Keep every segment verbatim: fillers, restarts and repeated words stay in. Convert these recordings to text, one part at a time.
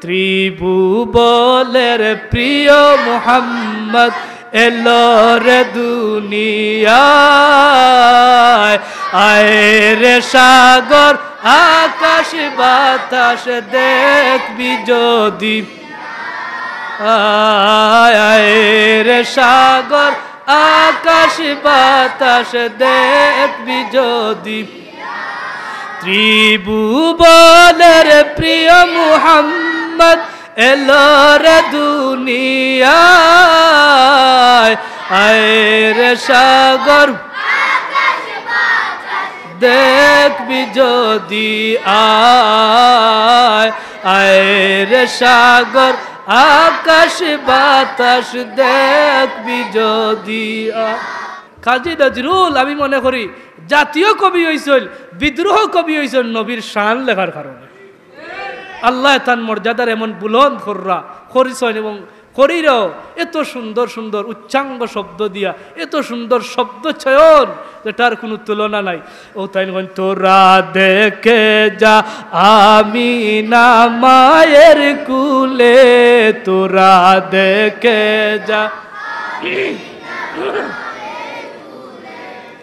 ত্রিভুবনের প্রিয় মুহাম্মদ এলো রে দুনিয়ায়। আয় রে সাগর, আকাশ বাতাস দেখবি যদি, আয়, আয় রে সাগর, আকাশ বাতাশ দেখবি যদি। ত্রিভুবনের প্রিয় মুহাম্মদ এলো রে দুনিয়ায়। আয় রে সাগর, দেখবি যদি, আয়, আয় রে সাগর, আকাশ বাতাস দেখবি যদি, আয়। কাজী নজরুল, আমি মনে করি, জাতীয় কবি অইছইন, বিদ্রোহ কবি অইছইন নবীর শান লেখার কারণে। আল্লায় তান মর্যাদার এমন বুলন্দ কররা, করিছইন এবং করিরও এত সুন্দর সুন্দর উচ্চাঙ্গ শব্দ দিয়া, এত সুন্দর শব্দ চয়ন, যেটার কুনু তুলনা নাই। ও তাইন কইন, "তোরা দেখে যা আমিনা মায়ের কুলে, তোরা দেখে যা।"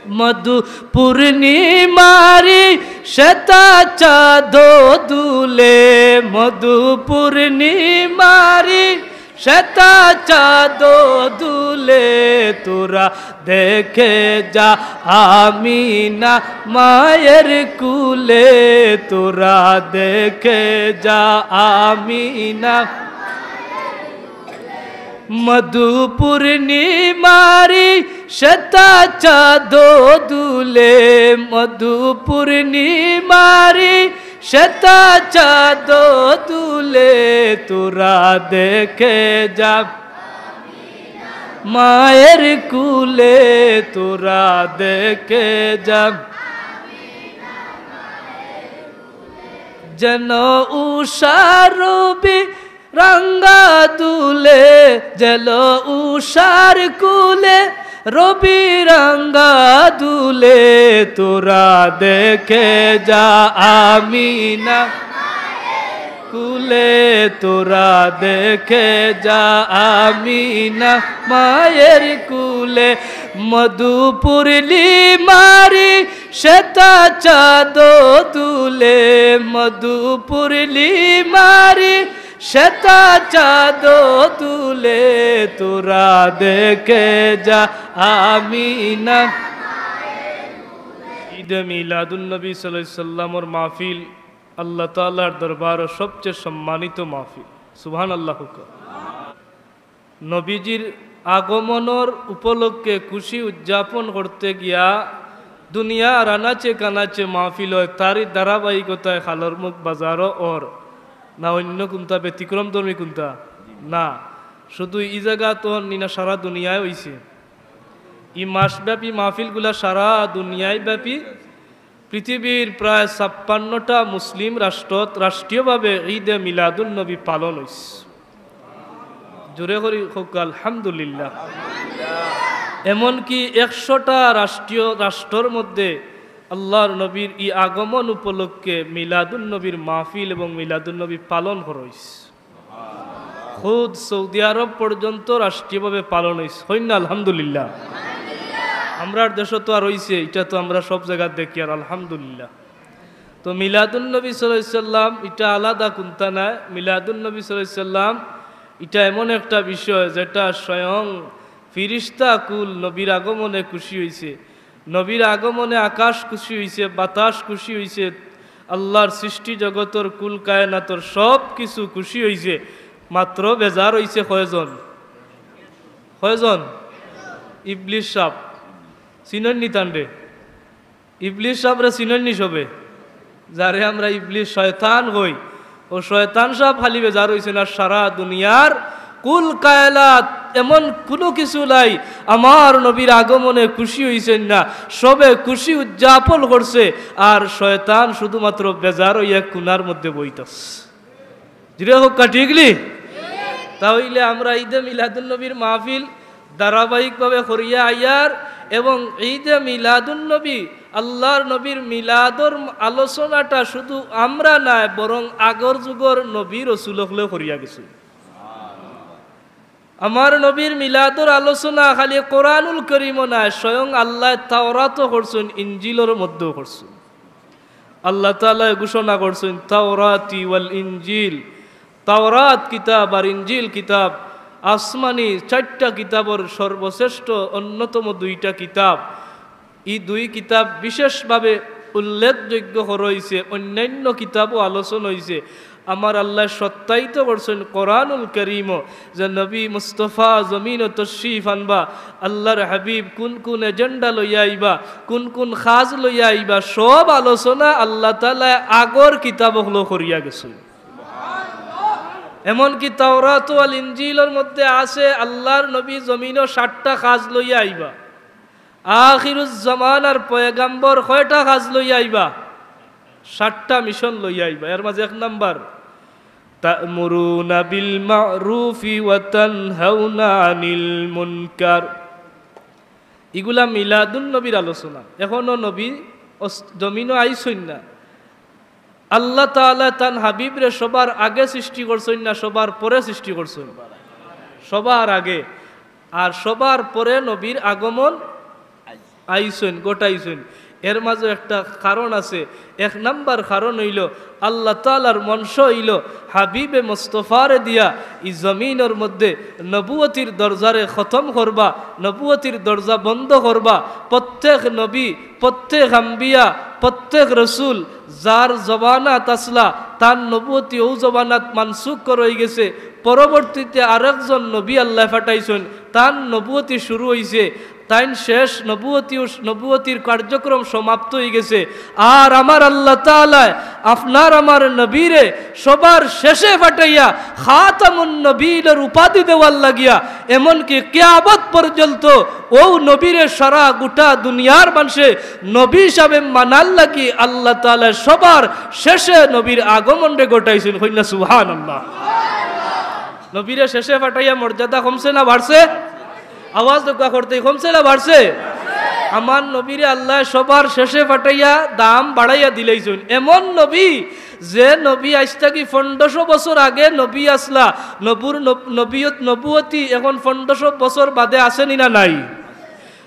মধু পূর্ণিমারি শ্বেতা চাঁদ দুলে, মধু পূর্ণিমারি শ্বেতা চাঁদ দুলে, তোরা দেখে যা আমিনা মায়ের কুলে, তোরা দেখে যা আমিনা। মধু পূর্ণিমারি শ্বেতা চাঁদ দুলে, মধু পূর্ণিমারি শ্বেতা চাঁদ দুলে, তোরা দেখে যা মায়ের কুলে, তোরা দেখে যা। যেন উষার রবি রাঙ্গা দুলে, যেন উষার কুলে রবি রাঙ্গা দুলে, তোরা দেখে যা আমিনা কুলে, তোরা দেখে যা আমিনা মায়ের কুলে। মধু পূর্ণিমারি শ্বেতা চাঁদ দুলে, মধু পূর্ণিমারি শ্বেতা চাঁদ দুলে, তোরা দেখে যা আমিনা। ঈদে মিলাদুন নবী সাল্লাল্লাহু আলাইহি ওয়াসাল্লামর মাহফিল আল্লাহ তাআলার দরবারো সবচেয়ে সম্মানিত মাহফিল। সুবহানাল্লাহ কউক্কা। নবীজির আগমনর উপলক্ষে খুশি উদযাপন করতে গিয়া দুনিয়ার আনাচে কানাচে মাহফিল অয়, তারই ধারাবাহিকতায় খালর মুখ বাজারও অর। না অন্য কুনটা ব্যতিক্রম ধর্মী কুনটা? না, শুধু ই জাগাত অর নি না, সারা দুনিয়ায় অইছে। ই মাসব্যাপী মাহফিলগুলা সারা দুনিয়ায় ব্যাপী। পৃথিবীর প্রায় ছাপ্পান্নটা মুসলিম রাষ্ট্রত রাষ্ট্রীয়ভাবে ঈদে মিলাদুন নবী পালন অইছে। জোরে করি কউক্কা আলহামদুলিল্লাহ। এমনকি একশোটা রাষ্ট্রীয় রাষ্ট্রর মধ্যে আল্লাহর নবীর ই আগমন উপলক্ষে মিলাদুন নবীর মাহফিল এবং মিলাদুন নবী পালন করা অইছে। খুদ সৌদি আরব পর্যন্ত রাষ্ট্রীয়ভাবে পালন অইছে। কইন না আলহামদুলিল্লাহ। আমরার দেশো তো আর অইছে, ইটা তো আমরা সব জাগাত দেখিয়ার আলহামদুলিল্লাহ। তো মিলাদুন নবী সাল্লাল্লাহু আলাইহি ওয়াসাল্লাম ইটা আলাদা কুনটা নায়। মিলাদুন নবী সাল্লাল্লাহু আলাইহি ওয়াসাল্লাম ইটা এমন একটা বিষয় যেটা স্বয়ং ফিরিস্তা কুল নবীর আগমনে খুশি অইছে। নবীর আগমনে আকাশ খুশি অইছে, বাতাস খুশি অইছে, আল্লাহর সৃষ্টি জগতর কুল কায়নাতর সব কিছু খুশি অইছে। মাত্র বেজার অইছে কয়জন? কয়জন? ইবলিস সাব। চিনইন নি তানরে? ইবলিস সাবরে চিনইন নি সবে? যারে আমরা ইবলিস শয়তান কই, ও শয়তান সাব খালি বেজার অইছে না, সারা দুনিয়ার কুল কায়নাত এমন কুনু কিছু নাই আমার নবীর আগমনে খুশি অইছইন না। সবে খুশি উদযাপন করছে, আর শয়তান শুধুমাত্র বেজার অইয়া কুনার মধ্যে বইতাছে। জোরে কউক্কা, ঠিক নি? তা অইলে আমরা ঈদে মিলাদুন নবীর মাহফিল ধারাবাহিকভাবে করিয়া আইয়ার, এবং ঈদে মিলাদুন নবী, আল্লাহর নবীর মিলাদর আলোচনাটা শুধু আমরা নায়, বরং আগর যুগর নবী রসুল অকলেও করিয়া গেছইন। আমার নবীর মিলাদর আলোচনা খালি কোরআনুল করিমও নায়, স্বয়ং আল্লায় তাওরাতও করছইন, ইঞ্জিলর মধ্যেও করছইন। আল্লাহ তাআলায় ঘোষণা করছইন, "তাওরাতি ওয়াল ইঞ্জিল।" তাওরাত কিতাব আর ইঞ্জিল কিতাব আসমানি চাইরটা কিতাবর সর্বশ্রেষ্ঠ অন্যতম দুইটা কিতাব। ই দুই কিতাব বিশেষভাবে উল্লেখযোগ্য করা অইছে, অন্যান্য কিতাবও আলোচনা অইছে। আমার আল্লায় সত্যায়িত করছইন কোরআনুল করিমও যে নবী মুস্তফা জমিনো তশরিফ আনবা, আল্লাহর হাবিব কুন কুন এজেন্ডা লইয়া আইবা, কুন কুন কাজ লইয়া আইবা, সব আলোচনা আল্লাহ তাআলায় আগর কিতাব অকলো করিয়া গেছইন। এমনকি তাওরাত ওয়াল ইঞ্জিলর মধ্যে আছে আল্লাহর নবী জমিনো সাতটা কাজ লইয়া আইবা। আখিরুজ জামানার পয়গাম্বর কয়টা কাজ লইয়া আইবা? সাতটা মিশন লইয়া আইবা। এর মাঝে এক নাম্বার, "তা'মুরুনা বিল মা'রুফি ওয়া তানহাউনা আনিল মুনকার।" ইগুলা মিলাদুন নবীর আলোচনা। এখনো নবী অস-, জমিনো আইছইন না। আল্লাহ তাআলা তান হাবিবরে সবার আগে সৃষ্টি করছইন না সবার পরে সৃষ্টি করছইন? সবার আগে। আর সবার পরে নবীর আগমন আইছইন, ঘটাইছইন। এর মাঝে একটা কারণ আছে। এক নাম্বার কারণ অইলো, আল্লাহ তাআলার মনশা অইলো হাবিবে মুস্তফারে দিয়া ই জমিনর মধ্যে নবুয়তির দরজারে খতম করবা, নবুয়তির দরজা বন্ধ করবা। প্রত্যেক নবী, প্রত্যেক আম্বিয়া, প্রত্যেক রসুল যার জমানাত আছলা, তান নবুয়তি অউ জমানাত মানসুখ করা অইগেছে। পরবর্তীতে আরেকজন নবী আল্লায় পাঠাইছইন, তান নবুয়তি শুরু অইছে, তাইন শেষ, নবুয়তি, নবুয়তির কার্যক্রম সমাপ্ত অইগেছে। আর আমার আল্লাহ তাআলায় আপনার আমার নবীরে সবার শেষে পাঠাইয়া খাতামুন নবীনের উপাধি দেওয়ার লাগিয়া, এমনকি কিয়ামত পর্যন্ত অউ নবীরে সারা গোটা দুনিয়ার মানষে নবী হিসাবে মানার লাগি আল্লাহ তাআলায় সবার শেষে নবীর আগমনরে ঘটাইছইন। কইন না সুবহানাল্লাহ। নবীরে শেষে পাঠাইয়া মর্যাদা কমছে না বাড়ছে? আওয়াজ দক্কা করতে কমছে না বাড়ছে? আমার নবীরে আল্লায় সবার শেষে পাঠাইয়া দাম বাড়াইয়া দিলাইছইন। এমন নবী, যে নবী আইজ থাকি পনেরোশো বছর আগে নবী আছলা, নবুর নব-, নবীয়ত, নবুয়তি এখন পনেরোশো বছর বাদে আছে নি না নাই?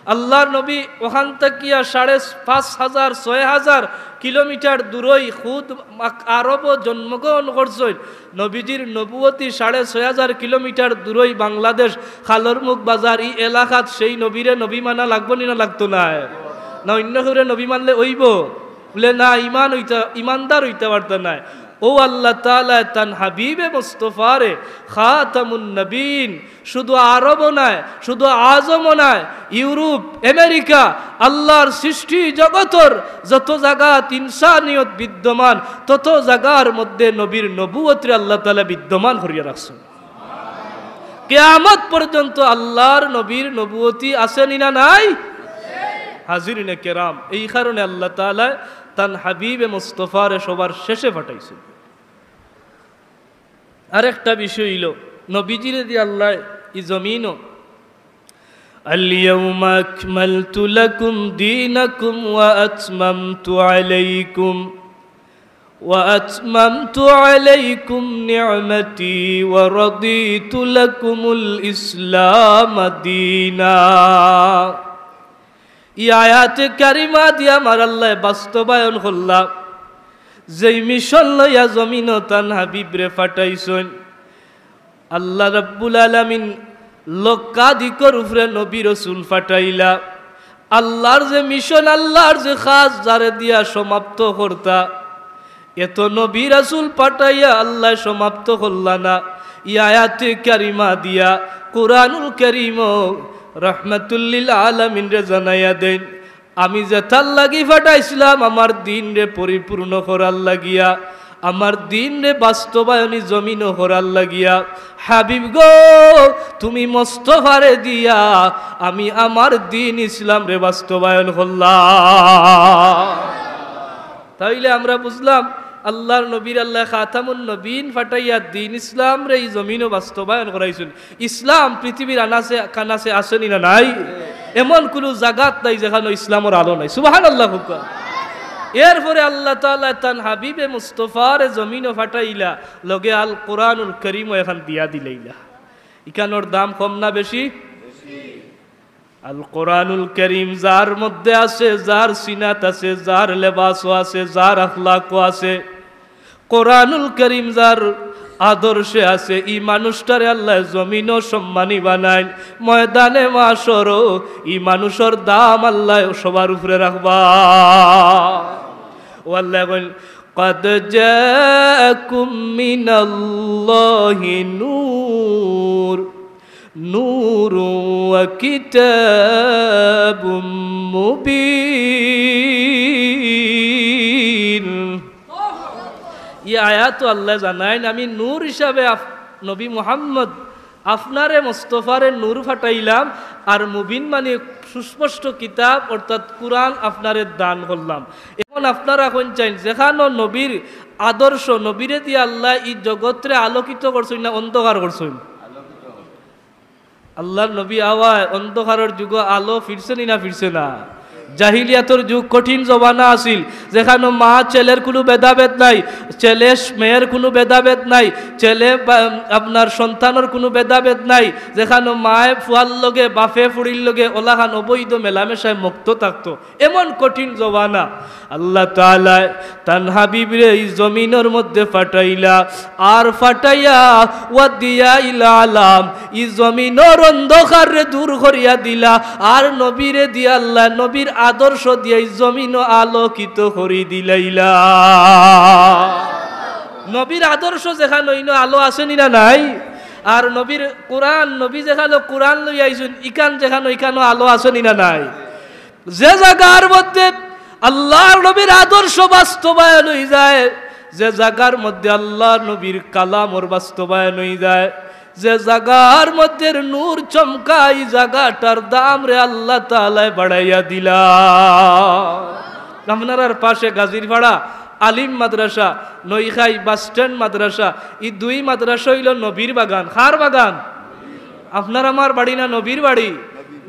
আল্লাহর নবী অখান থাকিয়া সাড়ে পাঁচ হাজার, ছয় হাজার কিলোমিটার দূরই খুদ মাক-, আরবো জন্মগ্রহণ করছইন। নবীজির নবুয়তি সাড়ে ছয় হাজার কিলোমিটার দূরই বাংলাদেশ, খালর মুখ বাজার, ই এলাকাত সেই নবীরে নবী মানা লাগবো নি না লাগতো নায়? না অইন্য কেউরে নবী মানলে অইবো? বুলে না, ইমান অইতা, ইমানদার অইতা পারতা নায়। অউ আল্লাহ তাআলায় তান হাবিবে মুস্তফারে খাতামুন নবীন, শুধু আরবও নায়, শুধু আজমও নায়, ইউরোপ, আমেরিকা, আল্লাহর সৃষ্টি জগতর যত জাগাত ইনসানিয়ত বিদ্যমান, তত জাগার মধ্যে নবীর নবুয়তরে আল্লাহ তাআলায় বিদ্যমান করিয়া রাখছইন। কিয়ামত পর্যন্ত আল্লাহর নবীর নবুয়তি আছে নি না নাই? হাজিরিনে কেরাম, এই কারণে আল্লাহ তাআলায় তান হাবিবে মুস্তফারে সবার শেষে পাঠাইছইন। আরেকটা বিষয় অইলো, নবীজিরে দিয়া আল্লায় ই জমিনো, "আল ইয়াউমা আকমালতু লাকুম দীনাকুম ওয়া আতমামতু আলাইকুম, ওয়া আতমামতু আলাইকুম নি'মাতি ওয়া রাদিতু লাকুমুল ইসলাম দীনা।" ই আয়াতে কারিমা দিয়া আমার আল্লায় বাস্তবায়ন করলা, যেই মিশন লইয়া জমিনো তান হাবিবরে পাঠাইছইন। আল্লাহ রাব্বুল আলামিন লক্ষাধিকর উপরে নবী রসুল পাঠাইলা। আল্লাহর যে মিশন, আল্লাহর যে কাজ, যারে দিয়া সমাপ্ত করতা, এত নবী রাসূল পাঠাইয়া আল্লায় সমাপ্ত করলা না। ই আয়াতে কারিমা দিয়া কোরআনুল কারীমও রাহমাতুল লিল আলামিনরে জানাইয়া দেইন, "আমি যেতার লাগি পাঠাইছিলাম আমার দ্বীনরে পরিপূর্ণ করার লাগিয়া, আমার দ্বীনরে বাস্তবায়নী জমিনো করার লাগিয়া। হাবিব গো, তুমি মোস্তফারে দিয়া আমি আমার দ্বীন ইসলামরে বাস্তবায়ন করলাম।" তাইলে আমরা বুঝলাম, আল্লাহর নবীরে আল্লায় খাতামুন নবীন পাঠাইয়া দ্বীন ইসলামরে ই জমিনো বাস্তবায়ন করাইছইন। ইসলাম পৃথিবীর আনাচে কানাচে আছে নি না নাই? এমন কুনু জাগাত নাই যেখানো ইসলামর আলো নাই। সুবহানাল্লাহ কউক্কা। এরপরে আল্লাহ তাআলায় তান হাবিবে মুস্তফারে জমিনো পাঠাইলা, লগে আল কোরআনুল করিমও এখান দিয়া দিলাইলা। ইখানোর দাম কম না বেশি? আল কোরআনুল করিম যার মধ্যে আছে, যার সিনাত আছে, যার লেবাসও আছে, যার আখলাকও আছে, কোরআনুল করিম যার আদর্শে আছে, ই মানুষটারে আল্লায় জমিনো সম্মানী বানাইন, ময়দানে মাশরো ই মানুষর দাম আল্লায় সবার উপরে রাখবা। ও আল্লায় কইন, "قد جاءكم من الله نور, نور وكتاب مبين।" ই আয়াতো আল্লায় জানাইন, "আমি নূর হিসাবে আফ-, নবী মুহাম্মদ, আপনারে মুস্তফারে নূর পাঠাইলাম, আর মুবিন মানে সুস্পষ্ট কিতাব অর্থাৎ কোরআন আপনারে দান করলাম।" এখন আপনারা কইন চাইন, যেখানো নবীর আদর্শ, নবীরে দিয়া আল্লায় ই জগতরে আলোকিত করছইন না অন্ধকার করছইন? আল্লার নবী আওয়ায় অন্ধকারর যুগো আলো ফিরছে নি না ফিরছে না? জাহিলিয়াতর যুগ, কঠিন জমানা আছিল, যেখানো মা ছেলের কুনু ভেদাভেদ নাই, ছেলে মেয়ের কুনু ভেদাভেদ নাই, ছেলে বা-, আপনার সন্তানর কুনু ভেদাভেদ নাই, যেখানো মায়ে ফুয়ার লগে, বাপে ফুড়ির লগে ওলাখান অবৈধ মেলামেশায় মুক্ত থাকতো। এমন কঠিন জমানা, আল্লাহ তাআলায় তান হাবিবরে ই জমিনর মধ্যে পাঠাইলা, আর পাঠাইয়া ওয়া দিয়াইল আলাম, ই জমিনর অন্ধকাররে দূর করিয়া দিলা, আর নবীরে দিয়া আল্লায় নবীর আদর্শ দিয়া ই জমিনও আলোকিত করি দিলাইলা। নবীর আদর্শ যেখানো ইনো আলো আছে নি না নাই? আর নবীর কোরআন, নবী যেখানো কোরআন লইয়া আইছইন, ইখান যেখানো ইখানো আলো আছে নি না নাই? যে জাগার মধ্যে আল্লার নবীর আদর্শ বাস্তবায়ন অই যায়, যে জাগার মধ্যে আল্লার নবীর কালামর বাস্তবায়ন অই যায়, যে জাগার মধ্যে নূর চমকায়, ই জাগাটার দামরে আল্লাহ তাআলায় বাড়াইয়া দিলা। আপনারার পাশে গাজীরপাড়া আলিম মাদ্রাসা, নইখাই বাস স্ট্যান্ড মাদ্রাসা, ই দুই মাদ্রাসা অইলো নবীর বাগান। কার বাগান? আপনার আমার বাড়ি না নবীর বাড়ি?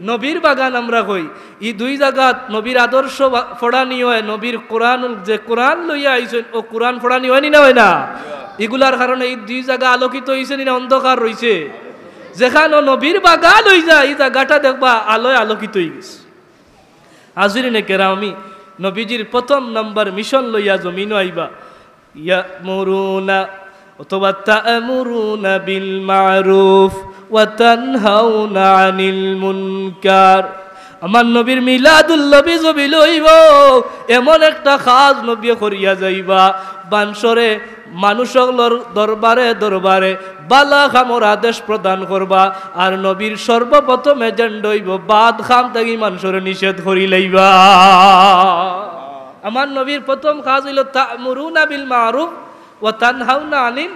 নবীর বাগান আমরা কই। ই দুই জাগাত নবীর আদর্শ বা-, পড়ানি অয়, নবীর কোরআন, যে কোরআন লইয়া আইছইন, অউ কোরআন পড়ানি অয় নি না অয় না? ইগুলার কারণে ই দুই জাগা আলোকিত অইছে নি না অন্ধকার রইছে? যেখানো নবীর বাগান অই যায়, ই জাগাটা দেখবা আলোয় আলোকিত অই গেছে। হাজিরিনে কেরামি, নবীজির প্রথম নাম্বার মিশন লইয়া জমিনো আইবা। ইয়ামুরুনা অথবা তা'মুরুনা বিল মা'রুফ ওয়া তানহাউনা আনিল মুনকার। আমার নবীর মিলাদুন নবী জমিনো অইবো, এমন একটা কাজ নবীয়ে করিয়া যাইবা, মানষরে, মানুষ অকলর দরবারে দরবারে বালা কামর আদেশ প্রদান করবা। আর নবীর সর্বপ্রথম এজেন্ডা অইবো বাদ কাম থাকি মানষরে নিষেধ করিলাইবা। আমার নবীর প্রথম কাজ অইলো তা'মুরুনা বিল মা'রুফ ওয়া তানহাউনা আনিল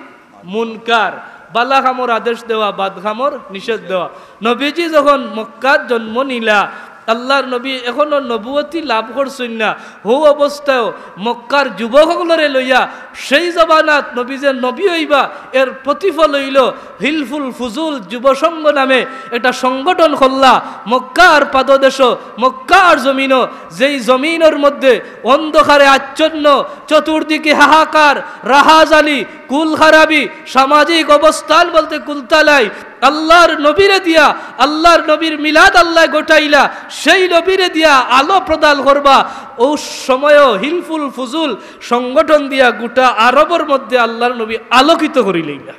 মুনকার, বালা কামর আদেশ দেওয়া, বাদ কামর নিষেধ দেওয়া। নবীজি যখন মক্কাত জন্ম নিলা, আল্লার নবী এখনো নবুয়তি লাভ করছইন না, হউ অবস্থায়ও মক্কার যুবক অকলরে লইয়া সেই জমানাত নবী যে নবী অইবা, এর প্রতিফল অইলো হিলফুল ফুজুল যুব সংঘ নামে একটা সংগঠন করলা মক্কার পাদদেশো, মক্কার জমিনো, যেই জমিনর মধ্যে অন্ধকারে আচ্ছন্ন, চতুর্দিকে হাহাকার, রাহাজানি, কুল খারাবি, সামাজিক অবস্থান বলতে কুলতালাই, আল্লার নবীরে দিয়া, আল্লার নবীর মিলাদ আল্লায় ঘটাইলা, সেই নবীরে দিয়া আলো প্রদান করবা। অউ সময়ও হিলফুল ফুজুল সংগঠন দিয়া গোটা আরবর মধ্যে আল্লার নবী আলোকিত করিলাইলা।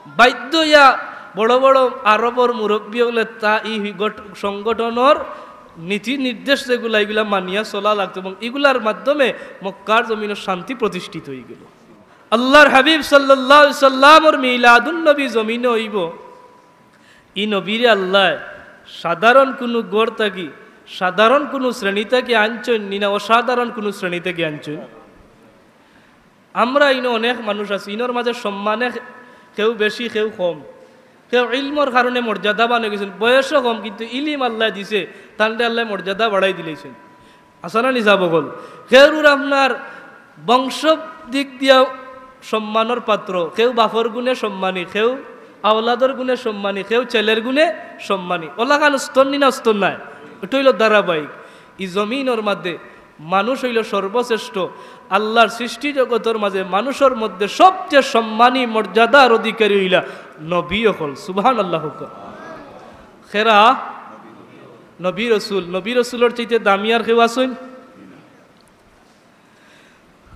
বাধ্য অইয়া বড় বড় আরবর মুরব্বি অকলে তা ই গঠ-, সংগঠনর নীতি নির্দেশ যেগুলা, ইগুলা মানিয়া চলা লাগতো এবং ইগুলার মাধ্যমে মক্কার জমিনো শান্তি প্রতিষ্ঠিত অই গেলো। আল্লার হাবিব সাল্লাল্লাহু আলাইহি সাল্লামর মিলাদুন নবী জমিনো অইবো। ই নবীরে আল্লায় সাধারণ কুনু ঘর থাকি, সাধারণ কুনু শ্রেণী থাকি আনছইন নি না অসাধারণ কুনু শ্রেণী থাকি আনছইন? আমরা ইনো অনেক মানুষ আছি, ইনোর মাঝে সম্মানে কেউ বেশি, কেউ কম। কেউ ইলমর কারণে মর্যাদাবান অই গেছইন, বয়সও কম, কিন্তু ইলিম আল্লায় দিছে, তানরে আল্লায় মর্যাদা বাড়াই দিলাইছইন। আছে না নি সাব অকল? কেউর আপনার বংশ দিক দিয়া সম্মানর পাত্র, কেউ বাপর গুণে সম্মানী, কেউ আওলাদর গুণে সম্মানী, কেউ ছেলের গুণে সম্মানী। অলাখান স্তর নি না স্তর নায়, ইটা অইলো ধারাবাহিক। ই জমিনর মাঝে মানুষ অইলো সর্বশ্রেষ্ঠ, আল্লার সৃষ্টি জগতর মাঝে মানুষর মধ্যে সবচেয়ে সম্মানী মর্যাদার অধিকারী অইলা নবী অকল। সুবহানাল্লাহ কউক্কা। কেরা? নবী রসুল। নবী রসুলর চাইতে দামি আর কেউ আছইন?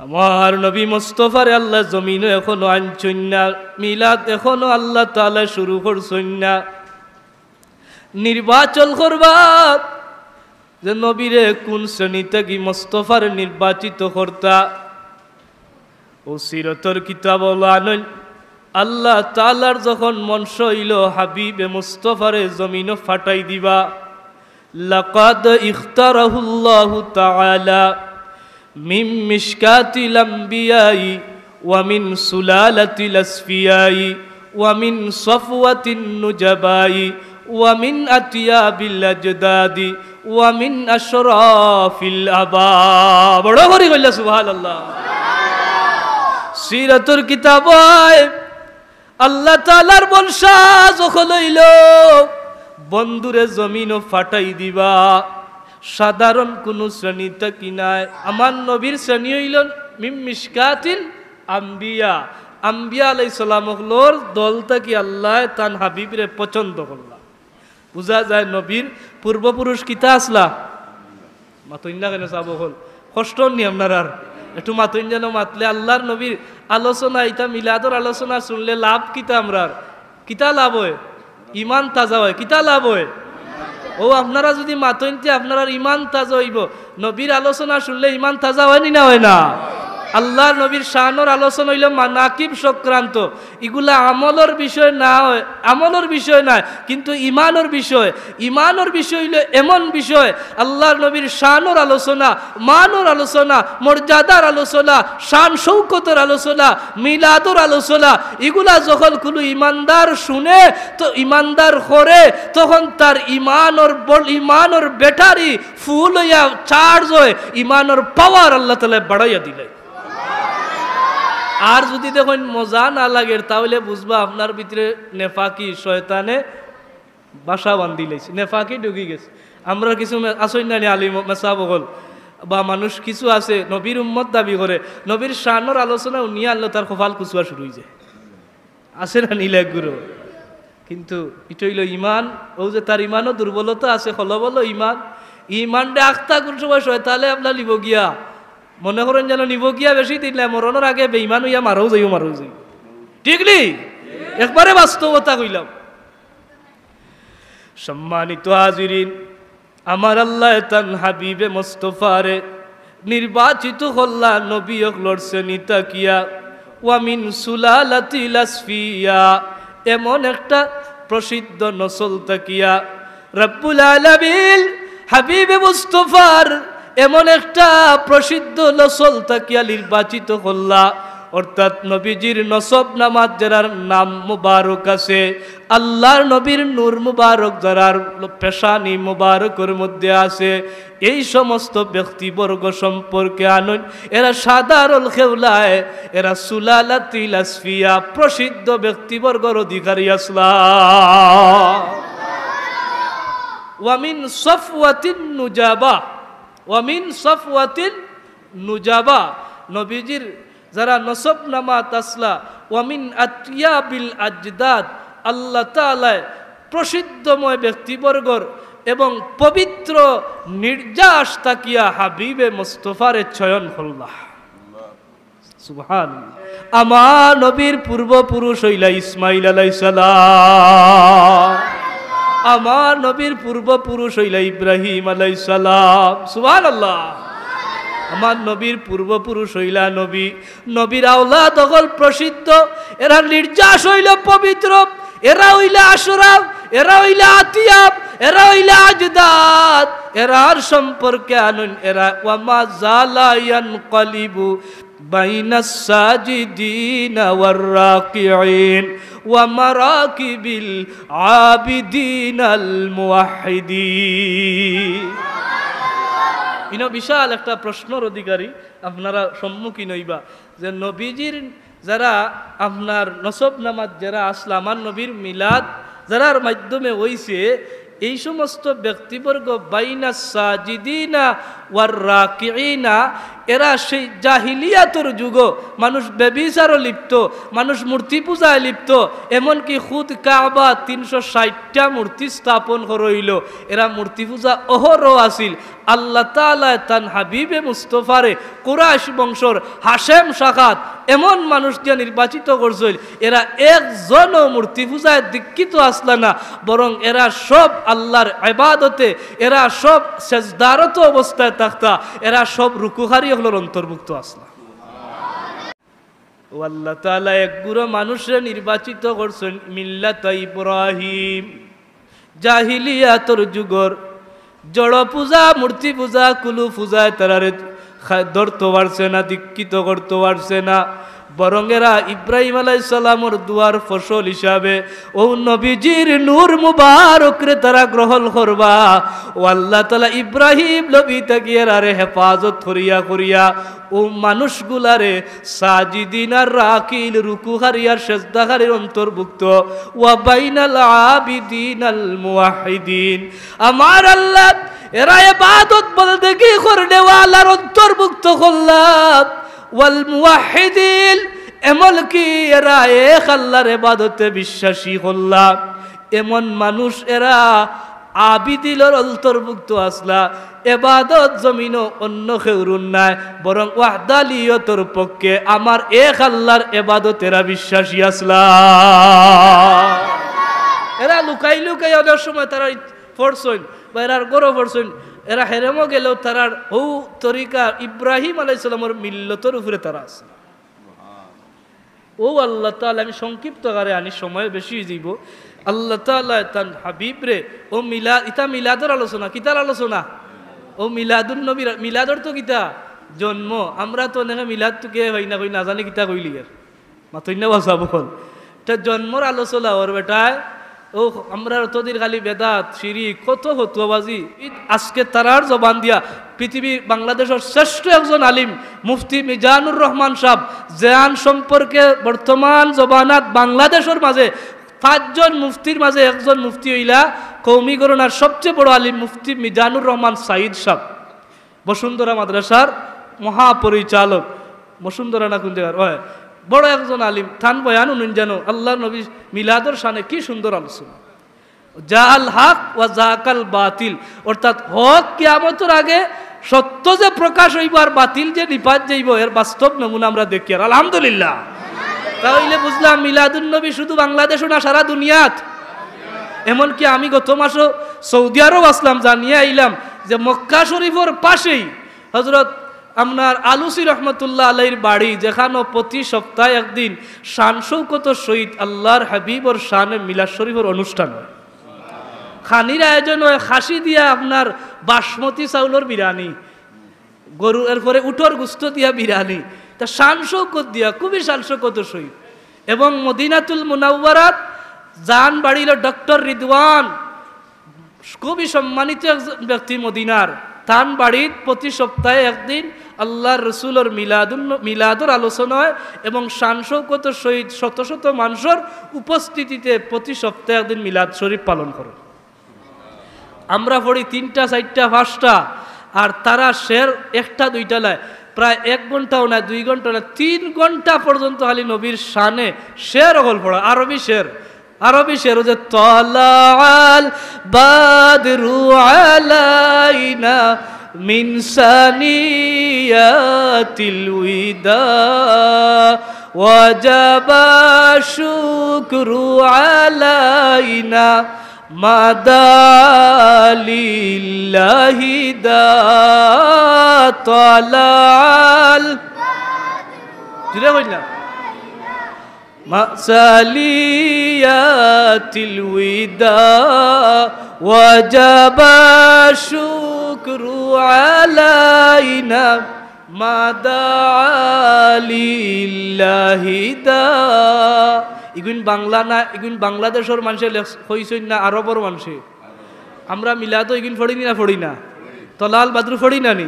আমার নবী মুস্তফারে আল্লায় জমিনো এখনো আনছইন না, মিলাদ এখনো আল্লাহ তাআলায় শুরু করছইন না। নির্বাচন করবা যে নবীরে কুন শ্রেণী থাকি মুস্তফারে নির্বাচিত করতা। অউ সিরতর কিতাব অলা আনইন, আল্লাহ তাআলার যখন মনশা অইলো হাবিবে মুস্তফারে জমিনো ফাটাই দিবা, লাকাদ ইখতারাহুল্লাহু তাআলা মিন মিশকাতিল আম্বিয়াই ওয়া মিন সুলালাতিল আসফিয়াই ওয়া মিন সফওয়াতিন নুজাবাই ওয়া মিন আতিয়াবিল আজদাদি ওয়া মিন আশরাফিল আবা। বড় করি কইলা সুবহানাল্লাহ। সিরাতুর কিতাবো আয়, আল্লাহ তাআলার বংশজ অকল অইলো, বন্ধুরে জমিনো ফাটাই দিবা, সাধারণ কুনু শ্রেণী থাকি নায়। আমার নবীর শ্রেণী অইলো মিম মিশকাতিল আম্বিয়া, আম্বিয়া আলাইহিস সালাম অকলর দল থাকি আল্লায় তান হাবিবরে পছন্দ করলা। বুঝা যায় নবীর পূর্বপুরুষ কিতা আছলা? মাতইন না কেনে সাব অকল? কষ্ট নি আপনারার? একটু মাতইন যেন, মাতলে আল্লার নবীর আলোচনা, ইতা মিলাদর আলোচনা শুনলে লাভ কিতা আমরার? কিতা লাভ অয়? ইমান তাজা অয়। কিতা লাভ অয়? অউ আপনারা যুদি মাতইন তে আপনারার ইমান তাজা অইবো। নবীর আলোচনা শুনলে ইমান তাজা অয় নি না অয় না? আল্লার নবীর শানর আলোচনা অইলো মানাকিব সংক্রান্ত। ইগুলা আমলর বিষয় না অয়, আমলর বিষয় নায়, কিন্তু ইমানর বিষয়। ইমানর বিষয় অইলো এমন বিষয়, আল্লার নবীর শানর আলোচনা, মানর আলোচনা, মর্যাদার আলোচনা, শান শৌকতর আলোচনা, মিলাদর আলোচনা, ইগুলা যখন কুনু ইমানদার শুনে, তো ইমানদার করে, তখন তার ইমানর বল-, ইমানর ব্যাটারি ফুল অইয়া চার্জ অয়, ইমানর পাওয়ার আল্লাহ তাআলায় বাড়াইয়া দিলে। আর যুদি দেখইন মজা না লাগের, তা অইলে বুঝবা আপনার ভিতরে নেফাকি শয়তানে বাসা বান্ধিলাইছে, নেফাকি ঢুকি গেছে। আমরার কিছু মে-, আছইন না নি আলিম মেসাব অকল বা মানুষ কিছু আছে নবীর উম্মত দাবি করে, নবীর শানর আলোচনা হুনিয়া আনলে তার কপাল কুচুয়া শুরু অইযায়। আছে না নি লেগুরু? কিন্তু ইটা অইলো ইমান। অউ যে তার ইমানও দুর্বলতা আছে, খলবল ইমান। ইমানরে আখতা কুন সময় শয়তানে আপনার নিবো গিয়া, মনে করইন যেন নিবো গিয়া বেশি দিন নায়, মরণর আগে বেইমান অইয়া মারাও যাইবো, মারাও যাইবো। ঠিক নি? একবারে বাস্তবতা কইলাম। সম্মানিত হাজিরিন, আমার আল্লায় তান হাবিবে মুস্তফারে নির্বাচিত করলা নবী অকলর শ্রেণী থাকিয়া, ওয়া মিন সুলালাতিল আসফিয়া, এমন একটা প্রসিদ্ধ নসল থাকিয়া, রব্বুল আলামিন হাবিবে মুস্তফার এমন একটা প্রসিদ্ধ নসল থাকিয়া নির্বাচিত করলা, অর্থাৎ নবীজির নসব নামাত যারার নাম মুবারক আছে, আল্লার নবীর নূর মুবারক যারার পেশানি মুবারকর মধ্যে আছে, এই সমস্ত ব্যক্তিবর্গ সম্পর্কে আনইন, এরা সাধারণ কেউ নায়, এরা সুলালাতিল আসফিয়া, প্রসিদ্ধ ব্যক্তিবর্গর অধিকারী আছলা। ওয়া মিন সফওয়াতিন নুজাবা, ওয়া মিন সফওয়াতিন নুজাবা, নবীজির যারা নসব নামাত আছলা, ওয়া মিন আতিয়াবিল আজদাদ, আল্লাহ তাআলায় প্রসিদ্ধময় ব্যক্তিবর্গর এবং পবিত্র নির্যাস থাকিয়া হাবিবে মুস্তফারে চয়ন করলা। সুবহান। আমার নবীর পূর্বপুরুষ অইলা ইসমাইল আলাইহিস সালাম, আমার নবীর পূর্বপুরুষ অইলা ইব্রাহিম আলাইহিস সালাম। সুবহানাল্লাহ। আমার নবীর পূর্বপুরুষ অইলা নবী, নবীর আওলাদ অকল প্রসিদ্ধ, এরার নির্যাস অইলো পবিত্র, এরা অইলা আশরাফ, এরা অইলা আতিয়াব, এরা অইলা আজদাদ, এরার সম্পর্কে আনইন, এরা ওয়ামা জালা ইয়ানকালিবু বাইনাস সাজিদিনা ওয়ার রাকিঈন ওয়া মারাকিবিল আবিদিনাল মুওয়াহহিদিন। ইনো বিশাল একটা প্রশ্নর অধিকারী আপনারা সম্মুখীন অইবা যে নবীজির যারা আপনার নসব নামাত যারা আসলা, আমার নবীর মিলাদ যারার মাধ্যমে অইছে, এই সমস্ত ব্যক্তিবর্গ বাইনা সাজিদিনা ওয়ার রাকিঈনা, এরা সেই জাহিলিয়াতর যুগো মানুষ ব্যভিচারও লিপ্ত, মানুষ মূর্তি পূজায় লিপ্ত, এমনকি খুদ কাবা তিনশো ষাটটা মূর্তি স্থাপন করা অইলো। এরা মূর্তি পূজা অহরহ আছিল। আল্লাহ তাআলায় তান হাবিবে মুস্তফারে কুরাইশ বংশর হাশেম শাখাত এমন মানুষ দিয়া নির্বাচিত করছইল, এরা একজনও মূর্তি পূজায় দীক্ষিত আসলা না, বরং এরা সব আল্লাহর ইবাদতে, এরা সব সেজদারত অবস্থায় থাকতা, এরা সব রুকুখারি অকলর অন্তর্ভুক্ত আসলা। ও আল্লাহ তাআলা এক গুরু মানুষরে নির্বাচিত করছইন মিল্লাত ইব্রাহিম। জাহিলিয়াতর যুগর জড় পূজা, মূর্তি পূজা, কুলু পূজায় তারারে খা-, ধরতো পারছে না, দীক্ষিত করতো পারছে না। বরং এরা ইব্রাহিম আলাইহিস সালামর দোয়ার ফসল হিসাবে ও নবীজির নূর মুবারকরে তারা গ্রহণ করবা। ও আল্লাহ তাআলা ইব্রাহিম নবী থাকি এরারে হেফাজত করিয়া করিয়া ও মানুষগুলারে সাজিদিন আর রাকিল, রুকুখারি আর সেজদাখারির অন্তর্ভুক্ত, ওয়া বাইনাল আবিদিন আল মুওয়াহহিদিন। আমার আল্লাহ, এরা ইবাদত বন্দেগি করনেওয়ালার অন্তর্ভুক্ত করলা, ওয়াল মুওয়াহহিদিন, এমনকি এরা এক আল্লাহর ইবাদতে বিশ্বাসী করলা। এমন মানুষ এরা আবিদিলর অন্তর্ভুক্ত আসলা। এবাদত জমিনো অন্য কেউরুর নায়, বরং ওয়াহদানিয়তর পক্ষে আমার এক আল্লাহর এবাদত এরা বিশ্বাসী আসলা। এরা লুকাই লুকাই অনেক সময় তারা পড়ছইন বা এরার ঘরো পড়ছইন, এরা হেরেমো গেলেও তারার হউ তরিকা ইব্রাহিম আলাইহিস সালামর মিল্লতর উপরে তারা আছে। ও আল্লাহ তাআলা, আমি সংক্ষিপ্ত আকারে আনি, সময় বেশি অই যাইবো। আল্লাহ তাআলা তান হাবিবরে, ও মিলা-, ইতা মিলাদর আলোচনা, কিতার আলোচনা? ও মিলাদুন নবীর, মিলাদর তো কিতা? জন্ম। আমরা তো অনেকে মিলাদ তো কে হয় না, কই না জানি কিতা কইলি আর। মাতইন না বাসা বল। তা জন্মর আলোচনা অর বেটায়, ও, আমরার অতদিন খালি বেদাত, শিরিক, কত ফতুয়াবাজি। আজকে তারার জবান দিয়া পৃথিবীর বাংলাদেশর শ্রেষ্ঠ একজন আলিম মুফতি মিজানুর রহমান সাব, যেহান সম্পর্কে বর্তমান জমানাত বাংলাদেশর মাঝে পাঁচজন মুফতির মাঝে একজন মুফতি অইলা কওমি ঘরানার সবচেয়ে বড় আলিম মুফতি মিজানুর রহমান সাইদ সাব। বসুন্ধরা মাদ্রাসার মহাপরিচালক, বসুন্ধরা না কুন জাগার, অয়, বড় একজন আলিম, তান বয়ান হুনইন জানো, আল্লাহর নবী মিলাদর শানে কি সুন্দর আলোচনা। জাআল হক ওয়া জাহাকাল বাতিল, অর্থাৎ হক কিয়ামতর আগে সত্য যে প্রকাশ অইবো আর বাতিল যে নিপাত যাইবো, এর বাস্তব নমুনা আমরা দেখিয়ার। আলহামদুলিল্লাহ। তাইলে বুঝলাম মিলাদুন নবী শুধু বাংলাদেশো না, সারা দুনিয়াত। এমনকি আমি গত মাসো সৌদি আরব আসলাম, জানিয়া আইলাম যে মক্কা শরীফর পাশেই হযরত আপনার আলুসি রহমতুল্লাহ আলাইহির বাড়ি, যেখানো প্রতি সপ্তাহে একদিন শান শৌকতর সহিত আল্লাহর হাবিবর শানে মিলাদ শরীফর অনুষ্ঠান অয়। খানির আয়োজন অয় খাসি দিয়া আপনার বাসমতি চাউলর বিরানি, গরু, এরপরে উটর গোস্ত দিয়া বিরানি, তা শান শৌকত দিয়া, খুবই শান শৌকতর সহিত। এবং মদিনাতুল মুনাওয়ারাত যান বাড়ি অইলো ডক্টর রিদওয়ান, খুবই সম্মানিত একজন ব্যক্তি মদিনার, তান বাড়িত প্রতি সপ্তাহে একদিন আল্লাহর রসুলর মিলাদুন-, মিলাদর আলোচনা অয় এবং শান শৌকতর সহিত শত শত মানষর উপস্থিতিতে প্রতি সপ্তাহে একদিন মিলাদ শরীফ পালন করে। আমরা পড়ি তিনটা, চাইরটা, পাঁচটা, আর তারা শের একটা দুইটা লয়, প্রায় এক ঘন্টাও না, দুই ঘন্টা না, তিন ঘন্টা পর্যন্ত খালি নবীর শানে শের অকল পড়া, আরবি শের। আরবি শের যে, "তালাআল বাদরু আলাইনা মিন সানিয়াতিল ওয়াদা, ওয়াজাবা শুকরু আলাইনা, মাদা লিল্লাহি দা, তালাআল।" জুরে কইন না? মা-, সালিয়াতিল ওয়াদা, ওয়াজাবা শুকরু আলাইনা, মাদা লিল্লাহি দা। ইগুইন বাংলা না, ইগুইন বাংলাদেশর মানষে লেখ-, কইছইন না আরবর মানষে? আমরা মিলাদো ইগুইন পড়ি নি না পড়ি না? তলাল বাদরু পড়ি না নি?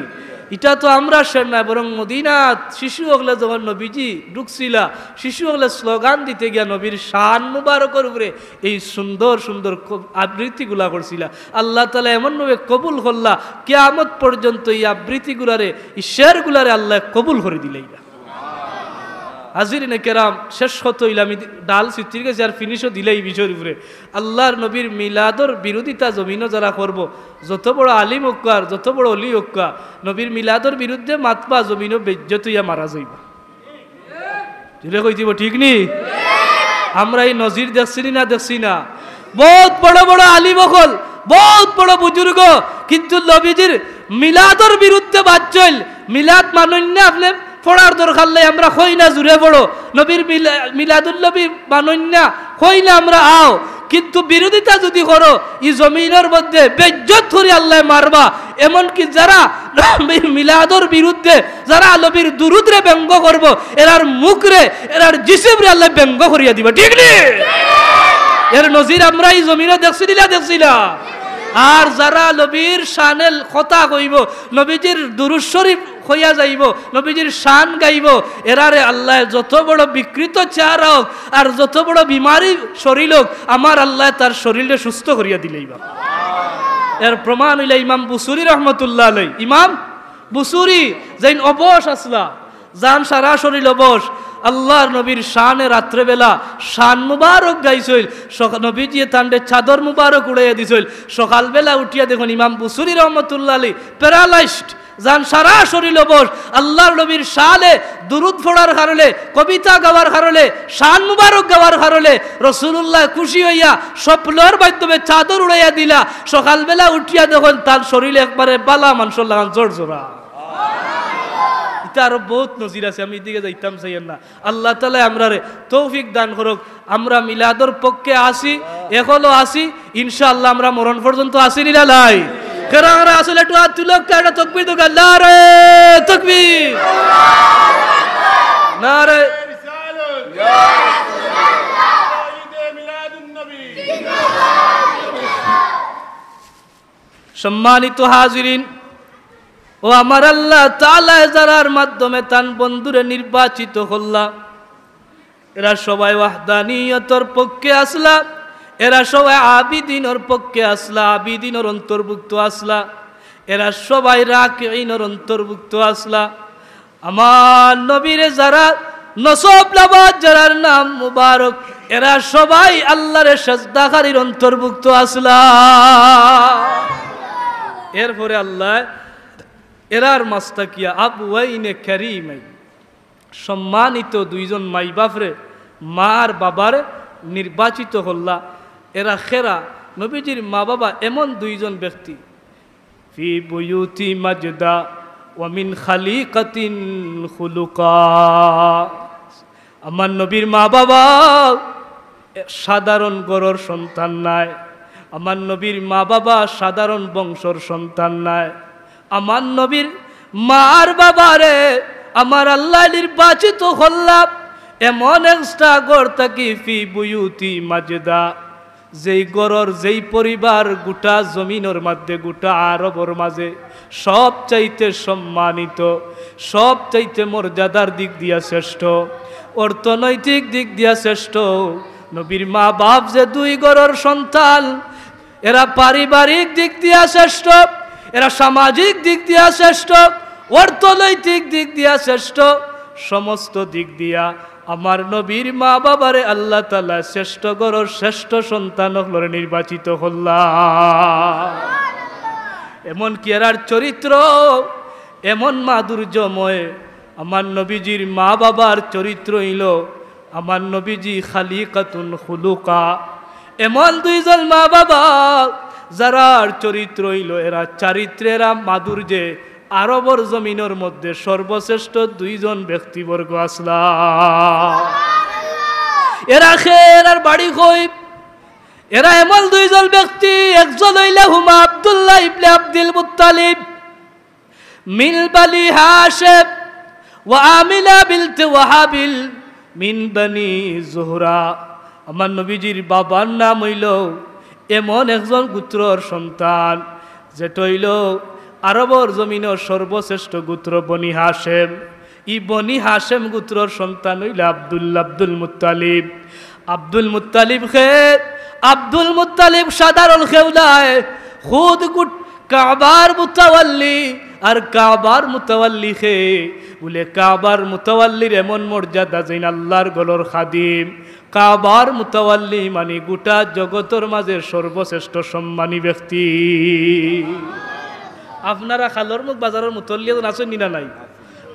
ইটা তো আমরার শের নায়, বরং মদিনাত শিশু অকলে যখন নবীজি ঢুকছিলা, শিশু অকলে স্লোগান দিতে গিয়া নবীর শান মুবারকর উপরে এই সুন্দর সুন্দর ক-, আবৃত্তিগুলা করছিলা। আল্লাহ তাআলা এমনভাবে কবুল করলা, কিয়ামত পর্যন্ত এই আবৃত্তিগুলারে, এই শেরগুলারে আল্লায় কবুল করি দিলাইবা। হাজিরিনে কেরাম, শেষ কথা অইল, আমি ডাল সিটির গেছি আর ফিনিশও দিলাই বিষয়র উপরে। আল্লাহর নবীর মিলাদর বিরোধিতা জমিনো যারা করবো, যত বড় আলিম অউক্কা আর যত বড় অলি অউক্কা, নবীর মিলাদর বিরুদ্ধে মাতবা, জমিনো বেইজ্জত অইয়া মারা যাইবা। জুরে কই দিবো, ঠিক নি? আমরা এই নজির দেখছি নি না দেখছি না? বহুত বড় বড় আলিম অকল, বহুত বড় বুজুর্গ, কিন্তু নবীজির মিলাদর বিরুদ্ধে বাচ্চইল। মিলাদ মানইন না আপনে, পড়ার দরকার নাই, আমরা কই না জুরে পড়ো। নবীর মিলা-, মিলাদুন নবী মানইন না, কই না আমরা আও। কিন্তু বিরোধিতা যুদি করো, ই জমিনর মধ্যে বেইজ্জত করি আল্লায় মারবা। এমনকি যারা নবীর মিলাদর বিরুদ্ধে, যারা নবীর দুরুদরে ব্যঙ্গ করবো, এরার মুখরে, এরার জিসিমরে আল্লায় ব্যঙ্গ করিয়া দিবা, ঠিক নি? এর নজির আমরা ই জমিনো দেখছি নি না দেখছি না? আর যারা নবীর শানে কথা কইবো, নবীজির দুরুদ শরিফ কইয়া যাইবো, নবীজির শান গাইবো, এরারে আল্লায় যত বড় বিকৃত চেহারা অউক আর যত বড় বিমারি শরীল অউক, আমার আল্লায় তার শরীলরে সুস্থ করিয়া দিলাইবা। এর প্রমাণ অইলা ইমাম বুসুরি রহমতুল্লাহ আলাই। ইমাম বুসুরি যেইন অবশ আছলা, যান সারা শরীল অবশ, আল্লাহর নবীর শানে রাত্রেবেলা শান মুবারক গাইছইল। সক-, নবীজিয়ে তানরে চাদর মুবারক উড়াইয়া দিছইল। সকালবেলা উঠিয়া দেখইন ইমাম বুসুরি রহমতুল্লাহ আলাই paralyzed, যান সারা শরীল অবশ। আল্লাহর নবীর শানে দুরুদ পড়ার কারণে, কবিতা গাওয়ার কারণে, শান মুবারক গাওয়ার কারণে রাসুলুল্লায় খুশি অইয়া স্বপ্নর মাধ্যমে চাদর উড়াইয়া দিলা। সকালবেলা উঠিয়া দেখইন তান শরীল একবারে বালা মানষর লাখান জরজরা। ইতা আরো বহুত নজির আছে, আমি ইদিকে যাইতাম চাইয়ার না। আল্লাহ তাআলায় আমরারে তৌফিক দান করউক। আমরা মিলাদর পক্ষে আছি, এখনো আছি, ইনশাআল্লাহ আমরা মরণ পর্যন্ত আছি নি না নাই? কেরা কেরা আছইন একটু আত তুলউক্কা, একটা তকবীর দেউক্কা, নারায়ে তকবীর, নারায়ে সম্মানিত হাজিরিন, ও আমার আল্লাহ তাআলায় যারার মাধ্যমে তান বন্ধুরে নির্বাচিত করলা, এরা সবাই ওয়াহদানিয়তর পক্ষে আছলা, এরা সবাই আবিদিনর পক্ষে আছলা, আবিদিনর অন্তর্ভুক্ত আছলা, এরা সবাই রাকিইনর অন্তর্ভুক্ত আছলা। আমার নবীরে যারা নসব নামাজ, যারার নাম মুবারক, এরা সবাই আল্লাহরে সেজদাকারীর অন্তর্ভুক্ত আছলা। এরপরে আল্লায় এরার মাঝ থাকিয়া আবওয়াইনে কারিমাইন, সম্মানিত দুইজন মাই বাফরে, মার বাবারে নির্বাচিত করলা। এরা কেরা? নবীজির মা বাবা এমন দুইজন ব্যক্তি, ফি বুয়ুতি মাজদা ওয়া মিন খালিকাতিন খুলুকা। আমার নবীর মা বাবা সাধারণ ঘরর সন্তান নায়। আমার নবীর মা বাবা সাধারণ বংশর সন্তান নায়। আমার নবীর মার বাবারে আমার আল্লায় নির্বাচিত করলা এমন একটা ঘর থাকি, ফি বুয়ুতি মাজদা, যেই ঘরর, যেই পরিবার গোটা জমিনর মধ্যে, গোটা আরবর মাঝে সবচাইতে সম্মানিত, সবচাইতে মর্যাদার দিক দিয়া শ্রেষ্ঠ, অর্থনৈতিক দিক দিয়া শ্রেষ্ঠ। নবীর মা বাপ যে দুই ঘরর সন্তান, এরা পারিবারিক দিক দিয়া শ্রেষ্ঠ, এরা সামাজিক দিক দিয়া শ্রেষ্ঠ, অর্থনৈতিক দিক দিয়া শ্রেষ্ঠ, সমস্ত দিক দিয়া আমার নবীর মা বাবারে আল্লাহ তাআলা শ্রেষ্ঠ ঘরর শ্রেষ্ঠ সন্তান অকলরে নির্বাচিত করলা। এমনকি এরার চরিত্র এমন মাধুর্যময়, আমার নবীজির মা বাবার চরিত্র অইল, আমার নবীজি খালিকাতুন খুলুকা, এমন দুইজন মা বাবা যারার চরিত্র অইল, এরা চারিত্রে, এরা মাধুর্যে আরবর জমিনর মধ্যে সর্বশ্রেষ্ঠ দুইজন ব্যক্তিবর্গ আছলা। এরা কে, এরার বাড়ি কই? এরা এমন দুইজন ব্যক্তি, একজন অইলা হুমা আব্দুল্লাহ ইবনে আব্দুল মুত্তালিব, মিন বানি হাশিম, ওয়া আমিনা বিনতে ওয়াহাবিল, মিন বানি জুহরা। আমার নবীজির বাবার নাম অইল এমন একজন গোত্রর সন্তান, যেটা অইল আরবর জমিনর সর্বশ্রেষ্ঠ গোত্র বনি হাশেম। ই বনি হাশেম গোত্রর সন্তান অইলা Abdullah, Abdul Muttalib. Abdul Muttalib খে, আব্দুল মুত্তালিব সাধারণ কেউ নায়, খুদ গুট-, কাবার মুতাওয়াল্লি। আর কাবার মুতাওয়াল্লি খে, বুলে কাবার মুতাওয়াল্লির এমন মর্যাদা যেইন আল্লার ঘরর খাদিম। কাবার মুতাওয়াল্লি মানি গোটা জগতর মাঝে সর্বশ্রেষ্ঠ সম্মানী ব্যক্তি। আপনারা খালর মুখ বাজারর মুতল্লি এজন আছইন নি না নাই?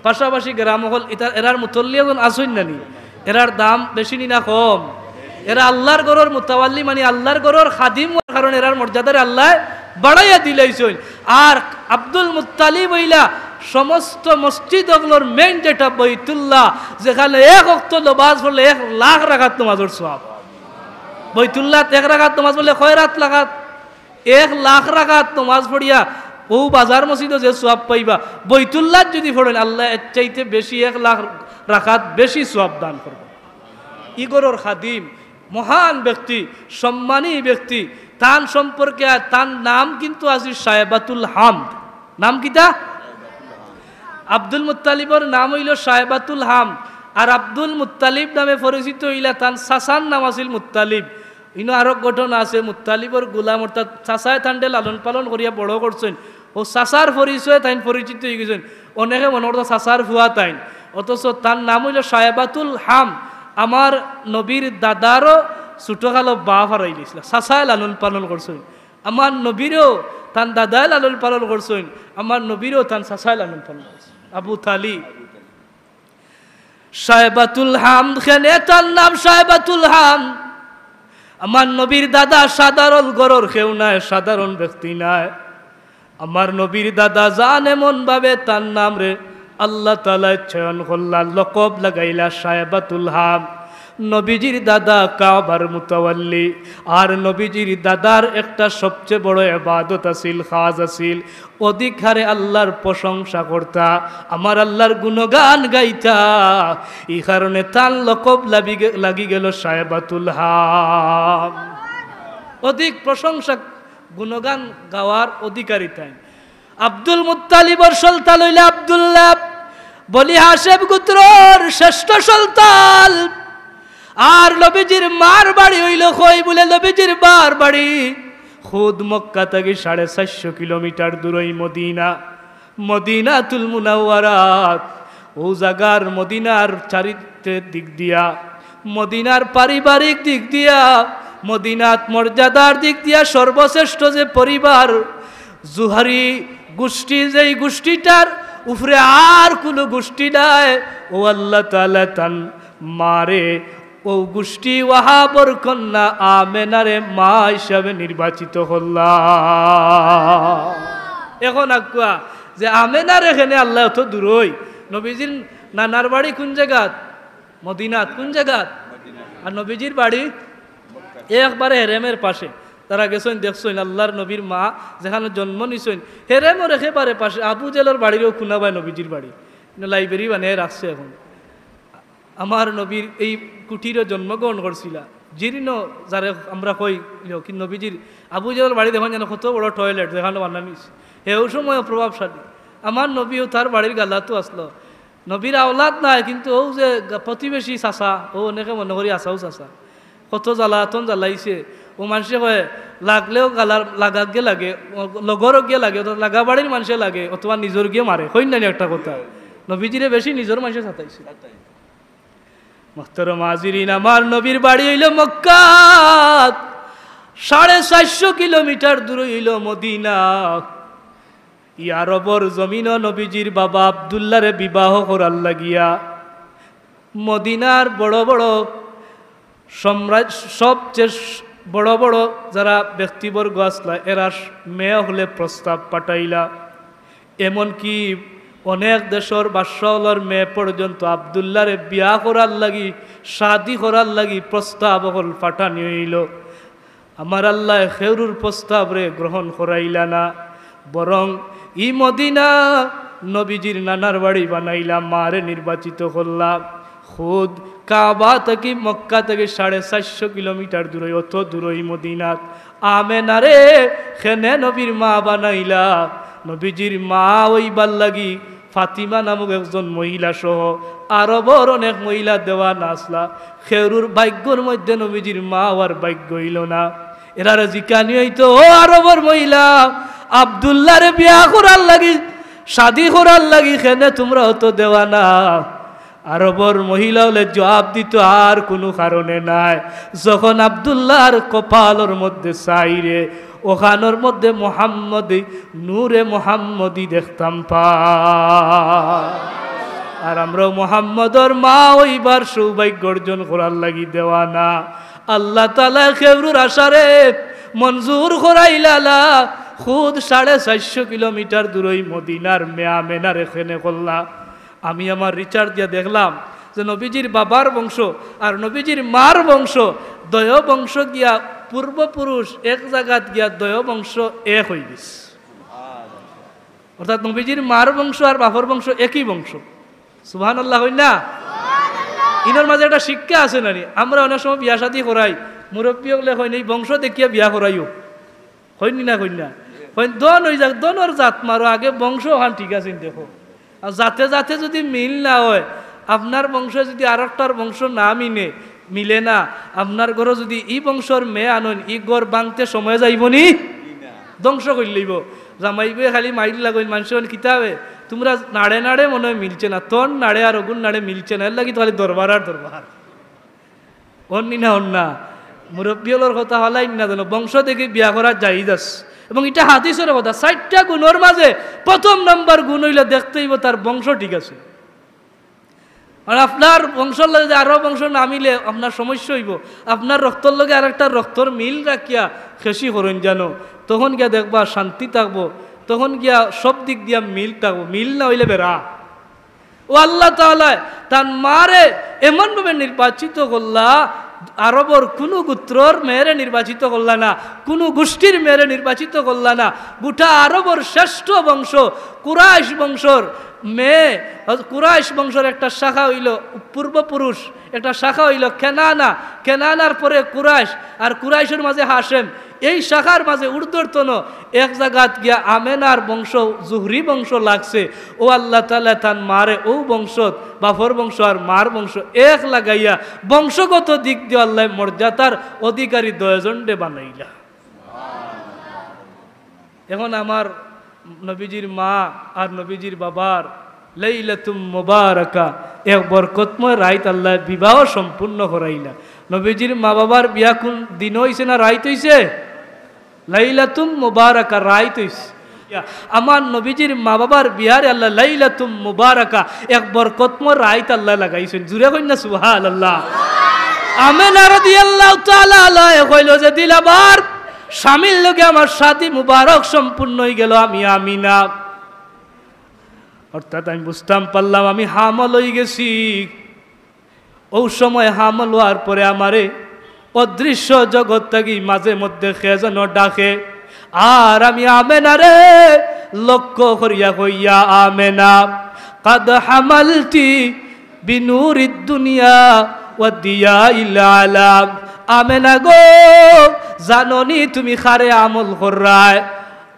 পাশাপাশি গ্রাম অকল ইতার, এরার মুতল্লি এজন আছইন না নি? এরার দাম বেশি নি না কম? এরা আল্লার ঘরর মুতাওয়াল্লি মানি আল্লার ঘরর খাদিম অওয়ার কারণে এরার মর্যাদারে আল্লায় বাড়াইয়া দিলাইছইন। আর আব্দুল মুত্তালিব অইলা সমস্ত মসজিদ অকলর মেইন যেটা বৈতুল্লাহ, যেখানে এক ওয়াক্ত নমাজ পড়লে এক লাখ রাকাত নমাজর সওয়াব। বৈতুল্লাত এক রাকাত নমাজ পড়লে কয় রাত লাগাত? এক লাখ রাকাত নমাজ পড়িয়া অউ বাজার মসজিদো যে সওয়াব পাইবা, বৈতুল্লাত যুদি পড়ইন, আল্লায় এর চাইতে বেশি এক লাখ রাকাত বেশি সওয়াব দান করবা। ই ঘরর খাদিম, মহান ব্যক্তি, সম্মানী ব্যক্তি, তান সম্পর্কে আর তান নাম কিন্তু আছিল সাহেবাতুল হামদ। নাম কিতা? আব্দুল মুত্তালিবর নাম অইলো সাহেবাতুল হামদ। আর আব্দুল মুত্তালিব নামে পরিচিত অইলা তান চাচার নাম আছিল মুত্তালিব। ইনো আরো ঘটনা আছে, মুত্তালিবর গোলাম অর্থাৎ চাচায় তানরে লালন পালন করিয়া বড় করছইন। অউ চাচার পরিচয়ে তাইন পরিচিত অইগেছইন। অনেকে মনো করতা চাচার ফুয়া তাইন, অথচ তান নাম অইলো সাহেবাতুল হামদ। আমার নবীর দাদারও ছোটকালো বাপ হারাইলিছলা, চাচায় লালন পালন করছইন। আমার নবীরেও তান দাদায় লালন পালন করছইন, আমার নবীরেও তান চাচায় লালন পালন করছইন। আবু তালিব। সাহেবাতুল হামদ, কেনে তান নাম সাহেবাতুল হামদ? আমার নবীর দাদা সাধারণ ঘরর কেউ নায়, সাধারণ ব্যক্তি নায়। আমার নবীর দাদা জান এমন ভাবে তান নামরে আল্লাহ তাআলায় চয়ন করলা, লকব লাগাইলা সাহেবাতুল হামদ। নবীজির দাদা কাবার মুতাওয়াল্লি, আর নবীজির দাদার একটা সবচেয়ে বড় ইবাদত আছিল, কাজ আছিল, অধিক হারে আল্লাহর প্রশংসা করতা, আমার আল্লাহর গুণগান গাইতা। ই কারণে তান লকব লাগি গে-, লাগি গেল সাহেবাতুল হামদ। অধিক প্রশংসা, গুণগান গাওয়ার অধিকারী তাইন। আব্দুল মুত্তালিবর সন্তান অইলা আব্দুল্লাহ, বনি হাশেম গোত্রর শ্রেষ্ঠ সন্তান। আর নবীজির মার বাড়ি অইলো কই? বুলে নবীজির মার বাড়ি খুদ মক্কা থাকি সাড়ে চাইরশো কিলোমিটার দূরই মদিনা, মদিনাতুল মুনাওয়ারাত। অউ জাগার মদিনার চারিত্রের দিক দিয়া, মদিনার পারিবারিক দিক দিয়া, মদিনাত মর্যাদার দিক দিয়া সর্বশ্রেষ্ঠ যে পরিবার, জুহারি গোষ্ঠী, যেই গোষ্ঠীটার উপরে আর কুনু গোষ্ঠী নাই, অউ আল্লাহ তাআলা তান মারে অউ গোষ্ঠী ওয়াহাবর কন্যা আমেনারে মা হিসাবে নির্বাচিত করলা। এখন আকুয়া যে আমেনারে কেনে আল্লায় অত দূরই, নবীজির নানার বাড়ি কুন জাগাত? মদিনাত। কুন জাগাত? আর নবীজির বাড়ি একবারে হেরেমের পাশে। যারা গেছইন দেখছইন আল্লাহর নবীর মা যেখানো জন্ম নিছইন, হেরেমর একেবারে পাশে। আবু জেলর বাড়িরও কুনাবায় নবীজির বাড়ি, ইনো library বানাইয়া রাখছে এখন। আমার নবীর এই কুটিরো জন্মগ্রহণ করছিলা, জীর্ণ, যারে আমরা কই, ইয়ো, কি নবীজির, আবু জেলর বাড়ি দেখইন যেন কত বড় toilet, যেখানো বানানিছে। হেউ সময় প্রভাবশালী। আমার নবীও তার বাড়ির গালাতো আছলো। নবীর আওলাদ নাই, কিন্তু অউ যে গা-, প্রতিবেশী চাচা, অউ অনেকে মনো করি আছাউ চাচা। কত জ্বালাতন জ্বালাইছে। অউ মানষে কয়, লাগলেও গালার, লাগাগে লাগে, লগর গিয়া লাগে, অর্থাৎ লাগা বাড়ির মানষে লাগে, অথবা নিজর গিয়া মারে। কইন না নি একটা কথা? নবীজিরে বেশি নিজর মানষে সাতাইছে। মোহতরম হাজিরিন, আমার নবীর বাড়ি অইলো মক্কাত, সাড়ে চাইরশো কিলোমিটার দূরই অইলো মদিনা। ই আরবর জমিনো নবীজির বাবা আব্দুল্লাহরে বিবাহ করার লাগিয়া মদিনার বড় বড় সম্রাট, সবচেয়ে বড় বড় যারা ব্যক্তিবর্গ আছলা, এরা মেয়ে অকলে প্রস্তাব পাঠাইলা। এমনকি অনেক দেশর বাদশা অকলর মেয়ে পর্যন্ত আব্দুল্লাহরে বিয়া করার লাগি, শাদি করার লাগি প্রস্তাব অকল পাঠানি অইলো। আমার আল্লায় কেউরুর প্রস্তাবরে গ্রহণ করাইলা না, বরং ই মদিনা নবীজির নানার বাড়ি বানাইলা, মারে নির্বাচিত করলা। খুদ কাবা থাকি, মক্কা থাকি সাড়ে চাইরশো কিলোমিটার দূরই, অত দূরই মদিনাত আমেনারে কেনে নবীর মা বানাইলা। নবীজির মা অইবার লাগি ফাতিমা নামক একজন মহিলা সহ আরবর অনেক মহিলা দেওয়ানা আছলা। কেউরুর ভাগ্যর মধ্যে নবীজির মা অওয়ার ভাগ্য অইলো না। এরারে জিকানি অইতো, "ও আরবর মহিলা, আব্দুল্লাহরে বিয়া করার লাগি, শাদি করার লাগি কেনে তুমরা অত দেওয়ানা?" আরবর মহিলা অকলে জবাব দিতো, "আর কুনু কারণে নায়। যখন আব্দুল্লাহর কপালর মধ্যে চাইরে, অখানর মধ্যে মোহাম্মদী, নূরে মোহাম্মদী দেখতাম পাই। আর আমরাও মোহাম্মদর মা অইবার সৌভাগ্য অর্জন করার লাগি দেওয়ানা।" আল্লাহ তাআলায় কেউরুর আশারে মঞ্জুর করাইলা না। খুদ সাড়ে চাইরশো কিলোমিটার দূরই মদিনার মে আমেনারে কেনে করলা। আমি আমার research দিয়া দেখলাম যে নবীজির বাবার বংশ আর নবীজির মার বংশ, দয় বংশ গিয়া পূর্বপুরুষ এক জাগাত গিয়া দয় বংশ এক অইগেছে। অর্থাৎ নবীজির মার বংশ আর বাপর বংশ একই বংশ। সুবহানাল্লাহ কইন না? ইনর মাঝে একটা শিক্ষা আছে নানি? আমরা অনেক সময় বিয়া শাদি করাই, মুরব্বি অকলে কইন, "এই বংশ দেখিয়া বিয়া করাইও।" কইন নি না, কইন না? কইন, "দন অই যাক, দনর জাত মারো, আগে বংশ অখান ঠিক আছে নি দেখো।" আর জাতে জাতে যদি মিল না অয়, আপনার বংশে যদি আরকটার বংশ না মিলে, মিলে না, আপনার ঘরো যদি ই বংশর মেয়ে আনইন, ই ঘর ভাংতে সময় যাইবো নি? ধ্বংস করিলাইবো। জামাইবুয়ে খালি মাইর লাগাইন, মানষে কইন, "কিতা বে, তুমরা নাড়ে নাড়ে মনে অয় মিলছে না, তোর নাড়ে আর অগুর নাড়ে মিলছে না, এরলাগি তো খালি দরবার আর দরবার।" অন নি না, অন না? মুরব্বি অকলর কথা হালাইন না যেন, বংশ দেখি বিয়া করা জায়েজ আছে। এবং ইটা হাদিসর কথা, চাইরটা গুণর মাঝে প্রথম নাম্বার গুণ অইলো দেখতে অইবো তার বংশ ঠিক আছে। আর আপনার বংশর লগে যদি আরো বংশ না মিলে, আপনার সমস্যা অইবো। আপনার রক্তর লগে আরেকটা রক্তর মিল রাখিয়া খেশি করইন জানো, তখন গিয়া দেখবা শান্তি থাকবো, তখন গিয়া সব দিক দিয়া মিল থাকবো। মিল না অইলে বেড়া। ও আল্লাহ তাআলায় তান মারে এমনভাবে নির্বাচিত করলা, আরবর কুনু গোত্রর মেয়েরে নির্বাচিত করলা না, কুনু গোষ্ঠীর মেয়েরে নির্বাচিত করলা না। গোটা আরবর শ্রেষ্ঠ বংশ কুরাইশ বংশর মেয়ে, কুরাইশ বংশর একটা শাখা অইলো পূর্বপুরুষ, একটা শাখা অইলো কেনানা, কেনানার পরে কুরাইশ, আর কুরাইশর মাঝে হাশেম। এই শাখার মাঝে ঊর্ধ্বতন এক জাগাত গিয়া আমেনার বংশ, জুহরি বংশ লাগছে। ও আল্লাহ তাআলায় তান মারে অউ বংশত, বাপর বংশ আর মার বংশ এক লাগাইয়া বংশগত দিক দিয়া আল্লায় মর্যাদার অধিকারী দয়জনরে বানাইলা। এখন আমার নবীজির মা আর নবীজির বাবার লাইলাতুম মুবারাকা, এক বরকতময় রাইত আল্লায় বিবাহ সম্পূর্ণ করাইলা। নবীজির মা বাবার বিয়া কুন দিন অইছে না রাইত অইছে? লাইলাতুম মুবারাকা রাইত অইছে। আমার নবীজির মা বাবার বিয়ারে আল্লায় লাইলাতুম মুবারাকা, এক বরকতময় রাইত আল্লায় লাগাইছইন। জুরে কইন না সুবহানাল্লাহ। আমেনা রাদিয়াল্লাহু তাআলা আনহা কইলো যে, "দিল আমার স্বামীর লগে আমার শাদী মুবারক সম্পূর্ণ অইগেলো, আমি আমিনা।" অর্থাৎ আমি বুঝতাম পারলাম আমি হামল অইগেছি। অউ সময় হামল অওয়ার পরে আমারে অদৃশ্য জগৎ থাকি মাঝে মধ্যে কে যেন ডাকে, আর আমি আমেনারে লক্ষ্য করিয়া কই, "ইয়া আমেনা, কাদ হামালতি বিনুরিদ দুনিয়া ওয়া দিয়াইল আলাম।" আমেনা গো, জানো নি তুমি কারে হামল কররায়?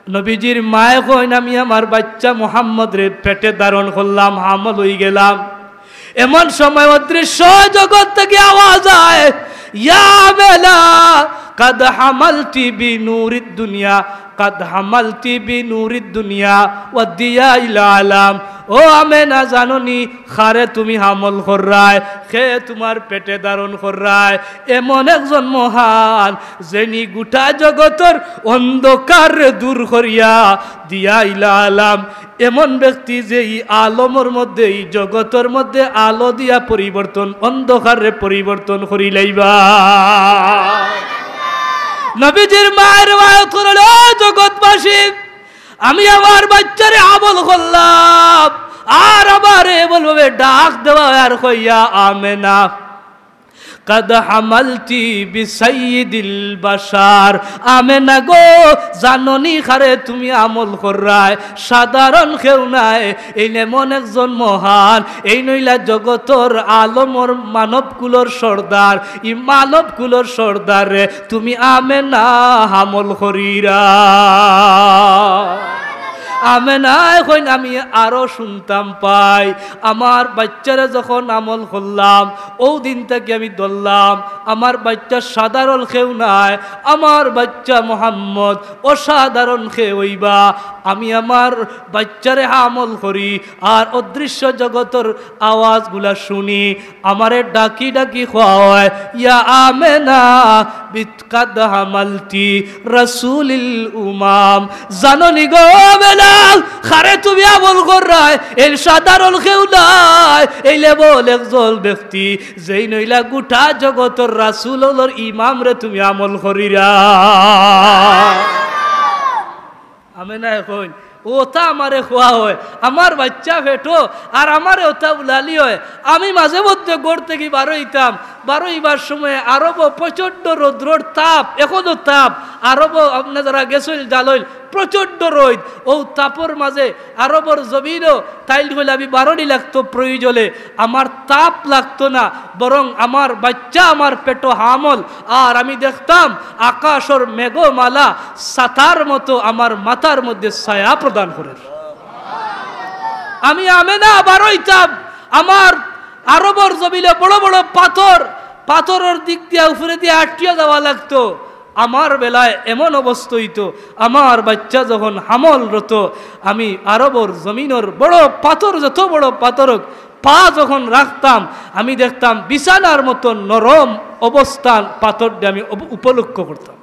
নবীজির মায়ে কইন, "আমি আমার বাইচ্চা মুহাম্মদরে পেটে ধারণ করলাম, হামল অইগেলাম।" এমন সময় অদৃশ্য জগৎ থাকি আওয়াজ আয়, "ইয়া আমেনা, কাদ হামালতি বিনুরিদ দুনিয়া, কাদ হামালতি বিনুরিদ দুনিয়া ওয়া দিয়াইল আলাম।" ও আমেনা, জানো নি কারে তুমি হামল কররায়, কে তুমার পেটে ধারণ কররায়? এমন একজন মহান, যেনি গোটা জগতর অন্ধকাররে দূর করিয়া দিয়াইল আলাম। এমন ব্যক্তি যে ই আলমর মধ্যে, ই জগতর মধ্যে আলো দিয়া পরিবর্তন, অন্ধকাররে পরিবর্তন করিলাইবা। নবীজির মায়ে রেওয়ায়াত করইন, "ও জগৎবাসী, আমি আমার বাইচ্চারে হামল করলাম।" আর আমারে এমনভাবে ডাক দেওয়া আর কই, "ইয়া আমেনা, কাদ হামালতি বিসাইয়্যিদিল বাশার।" আমেনা গো, জানো নি কারে তুমি হামল কররায়? সাধারণ কেউ নায়, এইন এমন একজন মহান, এইন অইলা জগতর আলমর মানব কুলর সর্দার। ই মানব কুলর সর্দাররে তুমি আমেনা হামল করিরায়। আমেনায় কইন, আমি আরো শুনতাম পাই, আমার বাইচ্চারে যখন হামল করলাম, অউ দিন থাকি আমি ধরলাম, আমার বাইচ্চা সাধারণ কেউ নায়, আমার বাইচ্চা মোহাম্মদ অসাধারণ কেউ অইবা। আমি আমার বাইচ্চারে হামল করি, আর অদৃশ্য জগতর আওয়াজগুলা শুনি, আমারে ডাকি ডাকি কওয়া অয়, "ইয়া আমেনা, বিত কাদ হামালতি রাসূলিল উমাম।" জানো নি গো বেলাল, কারে তুমি হামল কররায়? এই সাধারণ কেউ নায়, এই লেবল একজন ব্যক্তি, যেইন অইলা গুটা জগতর রাসূল অকলর ইমামরে তুমি হামল করিরায়। আমেনায় কইন, অতা আমারে কওয়া অয়, আমার বাইচ্চা পেটো, আর আমারে অতা উলানি অয়। আমি মাঝে মধ্যে ঘর থাকি বারইতাম, বারইবার সময় আরবো প্রচণ্ড রৌদ্রর তাপ, এখনো তাপ, আরবো আপনারা যারা গেছইন জানইন, প্রচণ্ড রইদ। অউ তাপর মাঝে আরবর জমিনো তাইন কইলা আমি বারনি লাগতো প্রয়োজনে, আমার তাপ লাগতো না, বরং আমার বাইচ্চা আমার পেটো হামল, আর আমি দেখতাম আকাশর মেঘমালা ছাতার মতো আমার মাথার মধ্যে ছায়া প্রদান করের। আমি আমেনা বারইতাম, আমার আরবর জমিনে বড় বড় পাথর, পাথরর দিক দিয়া উপরেদি আটিয়া যাওয়া লাগতো। আমার বেলায় এমন অবস্থা অইতো, আমার বাইচ্চা যখন হামলরত, আমি আরবর জমিনর বড় পাথর, যত বড় পাথর অউক, পা যখন রাখতাম, আমি দেখতাম বিছানার মতো নরম অবস্থান পাথররে আমি উপ-, উপলক্ষ করতাম।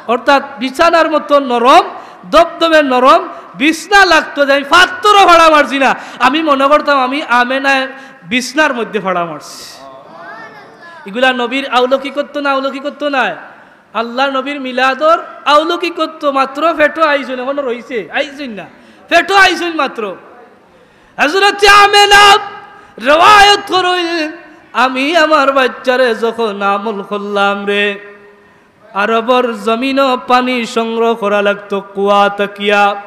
অর্থাৎ বিছানার মতো নরম, দপদপে নরম বিছনা লাগতো যে আমি পাথরও ফাড়া মারছি না। আমি মনে করতাম আমি আমেনায় বিছনার মধ্যে ফাড়া মারছি। ইগুলা নবীর অলৌকিকত্ব না, অলৌকিকত্ব নায়? আল্লার নবীর মিলাদর অলৌকিকত্ব। মাত্র পেটো আইছইন, এখনো রইছে, আইছইন না, পেটো আইছইন মাত্র। হযরতে আমেনা রেওয়ায়ত করইন, আমি আমার বাইচ্চারে যখন হামল করলাম রে, আরবর জমিনো পানি সংগ্রহ করা লাগতো কুয়া থাকিয়া।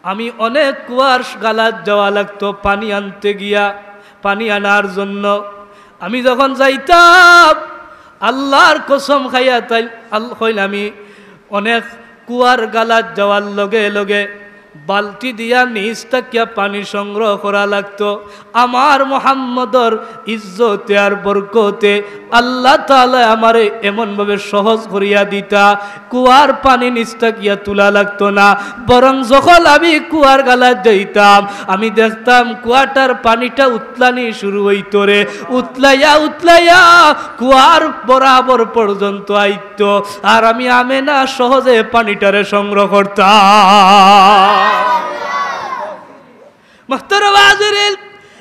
আমি অনেক কুয়ার গালাত যাওয়া লাগতো পানি আনতে গিয়া, পানি আনার জন্য। আমি যখন যাইতাম, আল্লার কসম খাইয়া তাইন আল-, কইন, আমি অনেক কুয়ার গালাত যাওয়ার লগে লগে বালতি দিয়া নিচ থাকিয়া পানি সংগ্রহ করা লাগতো। আমার মোহাম্মদর ইজ্জতে আর বরকতে আল্লা তাআলায় আমারে এমনভাবে সহজ করিয়া দিতা, কুয়ার পানি নিচ থাকিয়া তুলা লাগতো না, বরং যখন আমি কুয়ার গালাত যাইতাম, আমি দেখতাম কুয়াটার পানিটা উতলানি শুরু অইতো রে, উতলাইয়া উতলাইয়া কুয়ার বরাবর পর্যন্ত আইতো, আর আমি আমেনা সহজে পানিটারে সংগ্রহ করতাম। মুহতারাম হাজিরিন,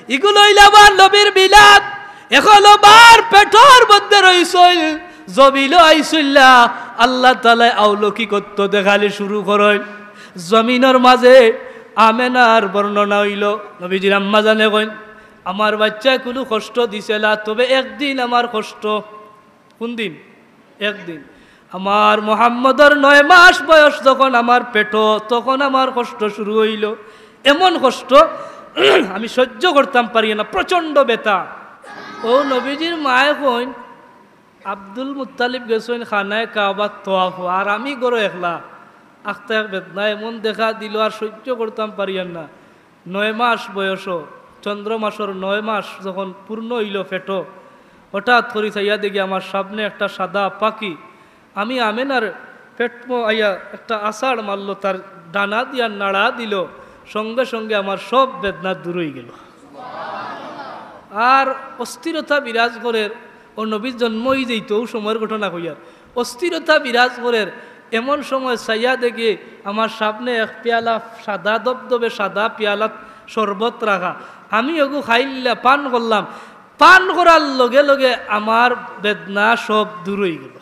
ইগুলা অইলা আমার নবীর মিলাদ। এখনো আমার পেটর মধ্যে রইছইন, জমিনো আইছইন না, আল্লা তাআলায় অলৌকিকত্ব দেখানি শুরু করইন। জমিনর মাঝে আমেনার বর্ণনা অইলো, নবীজির আম্মাজানে কইন, "আমার বাইচ্চায় কুনু কষ্ট দিছে না, তবে একদিন আমার কষ্ট।" কুন দিন? একদিন। আমার মোহাম্মদর নয় মাস বয়স যখন আমার পেটো, তখন আমার কষ্ট শুরু অইলো। এমন কষ্ট আমি সহ্য করতাম পারি না, প্রচণ্ড ব্যথা। অউ নবীজির মায়ে কইন, আব্দুল মুত্তালিব গেছইন খানায় কাবাত তওয়াফো, আর আমি ঘরো একলা। আখতা এক বেদনা এমন দেখা দিলো, আর সহ্য করতাম পারিয়ার না। নয় মাস বয়সো, চন্দ্র মাসর নয় মাস যখন পূর্ণ অইলো পেটো, হঠাৎ করি চাইয়া দেখি আমার সামনে একটা সাদা পাখি, আমি আমেনার পেটমো আইয়া একটা আছাড় মারলো, তার ডানা দিয়া নাড়া দিলো, সঙ্গে সঙ্গে আমার সব বেদনা দূর অইগেলো। আর অস্থিরতা বিরাজ করের, অউ নবীর জন্ম অইযাইতো, অউ সময়র ঘটনা কইয়ার, অস্থিরতা বিরাজ করের। এমন সময় চাইয়া দেখি আমার সামনে এক পেয়ালা সাদা, দবদবে সাদা পেয়ালাত শরবত রাখা। আমি অগু খাইল্লা, পান করলাম। পান করার লগে লগে আমার বেদনা সব দূর অইগেলো,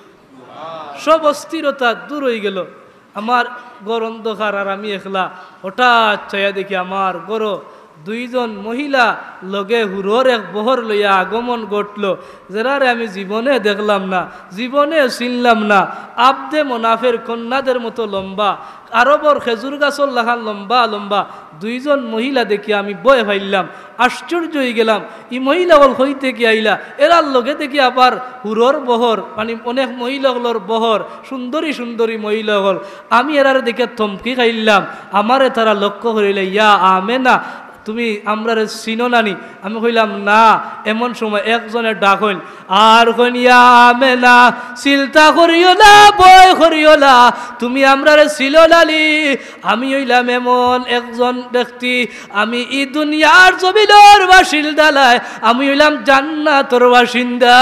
সব অস্থিরতা দূর অইগেলো। আমার ঘর অন্ধকার আর আমি একলা। হঠাৎ চাইয়া দেখি আমার ঘরো দুইজন মহিলা লগে হুরর এক বহর লইয়া আগমন ঘটল, যেরারে আমি জীবনে দেখলাম না, জীবনে চিনলাম না। আবদে মনাফের কন্যাদের মতো লম্বা, আরবর খেজুর গাছর লাখান লম্বা লম্বা। দুইজন মহিলা দেখি আমি ভয় পাইলাম, আশ্চর্য অইগেলাম। ই মহিলা অকল কই থাকি আইলা, এরার লগে দেখি আবার হুরর বহর, মানে অনেক মহিলা অকলর বহর, সুন্দরী সুন্দরী মহিলা অকল। আমি এরারে দেখি থমকি খাইলাম। আমারে তারা লক্ষ্য করিলে, "ইয়া আমেনা, তুমি আমরারে চিনো না নি?" আমি কইলাম, "না।" এমন সময় একজনে ডাক অইন, আর কইন, "ইয়া আমেনা, চিন্তা করিও না, ভয় করিও না, তুমি আমরারে চিনো না নি? আমি অইলাম এমন একজন ব্যক্তি, আমি ই দুনিয়ার জমিনর বাসিন্দা নায়, আমি অইলাম জান্নাতর বাসিন্দা।"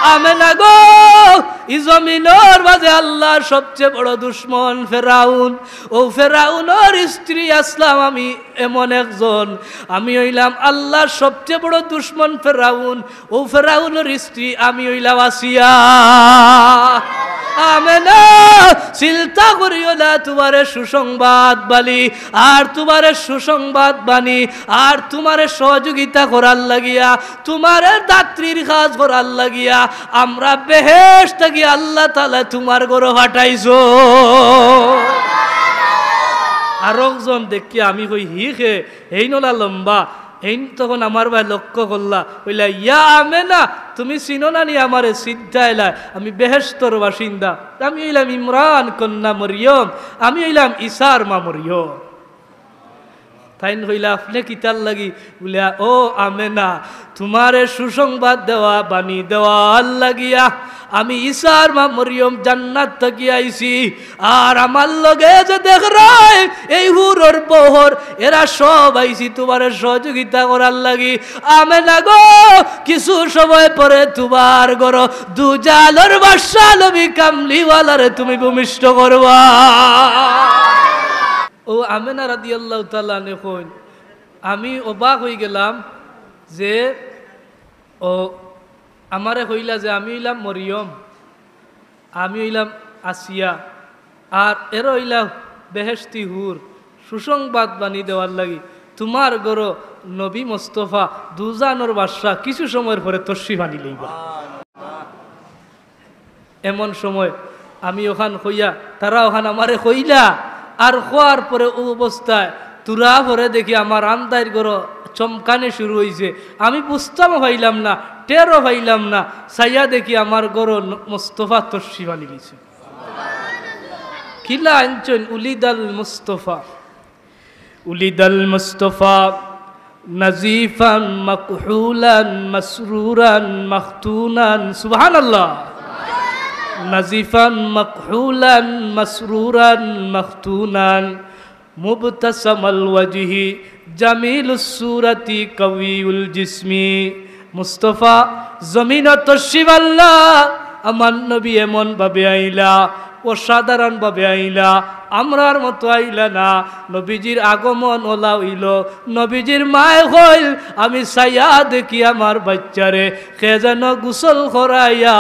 আমেনা গো, ই জমিনর মাঝে আল্লাহর সবচেয়ে বড় দুশমন ফেরাউন। অউ ফেরাউনর স্ত্রী আছলাম আমি এমন একজন, আমি অইলাম আল্লাহর সবচেয়ে বড় দুশমন ফেরাউন। অউ ফেরাউনর স্ত্রী আমি অইলাম আসিয়া। আমেনা, চিন্তা করিও না, তুমারে সুসংবাদ বানি, আর তুমারে সুসংবাদ বানি, আর তুমারে সহযোগিতা করার লাগিয়া, তুমারে দাত্রীর কাজ করার লাগিয়া আমরা বেহেশত থাকি আল্লাহ তাআলায় তুমার ঘরো পাঠাইছো। আরকজন দেখি আমি কই, "হি খে, হেইন অলা লম্বা।" হেইন তখন আমার বায় লক্ষ্য করলা, কইলা, "ইয়া আমেনা, তুমি চিনো না নি আমারে? চিন্তা এলায়, আমি বেহেশতর বাসিন্দা।" আমি অইলাম ইমরান কন্যা মরিয়ম, আমি অইলাম ঈসার মা মরিয়ম। তাইন কইলা, "আপনে কিতার লাগি?" বুলে, "ও আমেনা, তুমারে সুসংবাদ দেওয়া, বানি দেওয়ার লাগিয়া আমি ঈসার মা মরিয়ম জান্নাত থাকি আইছি। আর আমার লগে যে দেখরায়, এই হুরর বহর, এরা সব আইছি তুমারে সহযোগিতা করার লাগি। আমেনা গো, কিছু সময় পরে তুমার ঘরো দুজাহানর বাদশা নবী কামলিওয়ালারে তুমি ভূমিষ্ঠ করবা।" অউ আমেনা রাদিয়াল্লাহু তাআলা আনহা কইন, আমি অবাক অইগেলাম যে অউ আমারে কইলা যে আমি অইলাম মরিয়ম, আমি অইলাম আসিয়া, আর এরা অইলা বেহেশতি হুর, সুসংবাদ বানি দেওয়ার লাগি তুমার ঘরো নবী মুস্তফা দুজাহানর বাদশা কিছু সময়র পরে তশরিফ আনি লইবা। এমন সময় আমি অখান কইয়া, তারা অখান আমারে কইলা, আর কওয়ার পরে অউ অবস্থায় থুড়া পরে দেখি আমার আন্দাইর ঘরো চমকানি শুরু অইছে। আমি বুঝতামও পাইলাম না, টেরও পাইলাম না, চাইয়া দেখি আমার ঘরো ন-, মুস্তফা তশরিফ আনি গেছে। কিলা আনছইন, উলিদাল মুস্তফা। উলিদাল মুস্তফা নাজিফান মাকহুলান মাসরুরান মাখতুনান। সুবহানাল্লাহ। নাজিফান মাকহুলান মাসরুরান মাখতুনান মুবতাসামাল ওয়াজহি জামিলুস সুরাতি কাউয়ুল জিসমি। মুস্তফা জমিনো তশরিফ আনলা, আমার নবী এমন ভাবে আইলা, অসাধারণ ভাবে আইলা, আমরার মতো আইলা না। নবীজির আগমন অলা অইলো। নবীজির মায়ে কইল, আমি চাইয়া দেখি আমার বাইচ্চারে কে যেন গোসল করাইয়া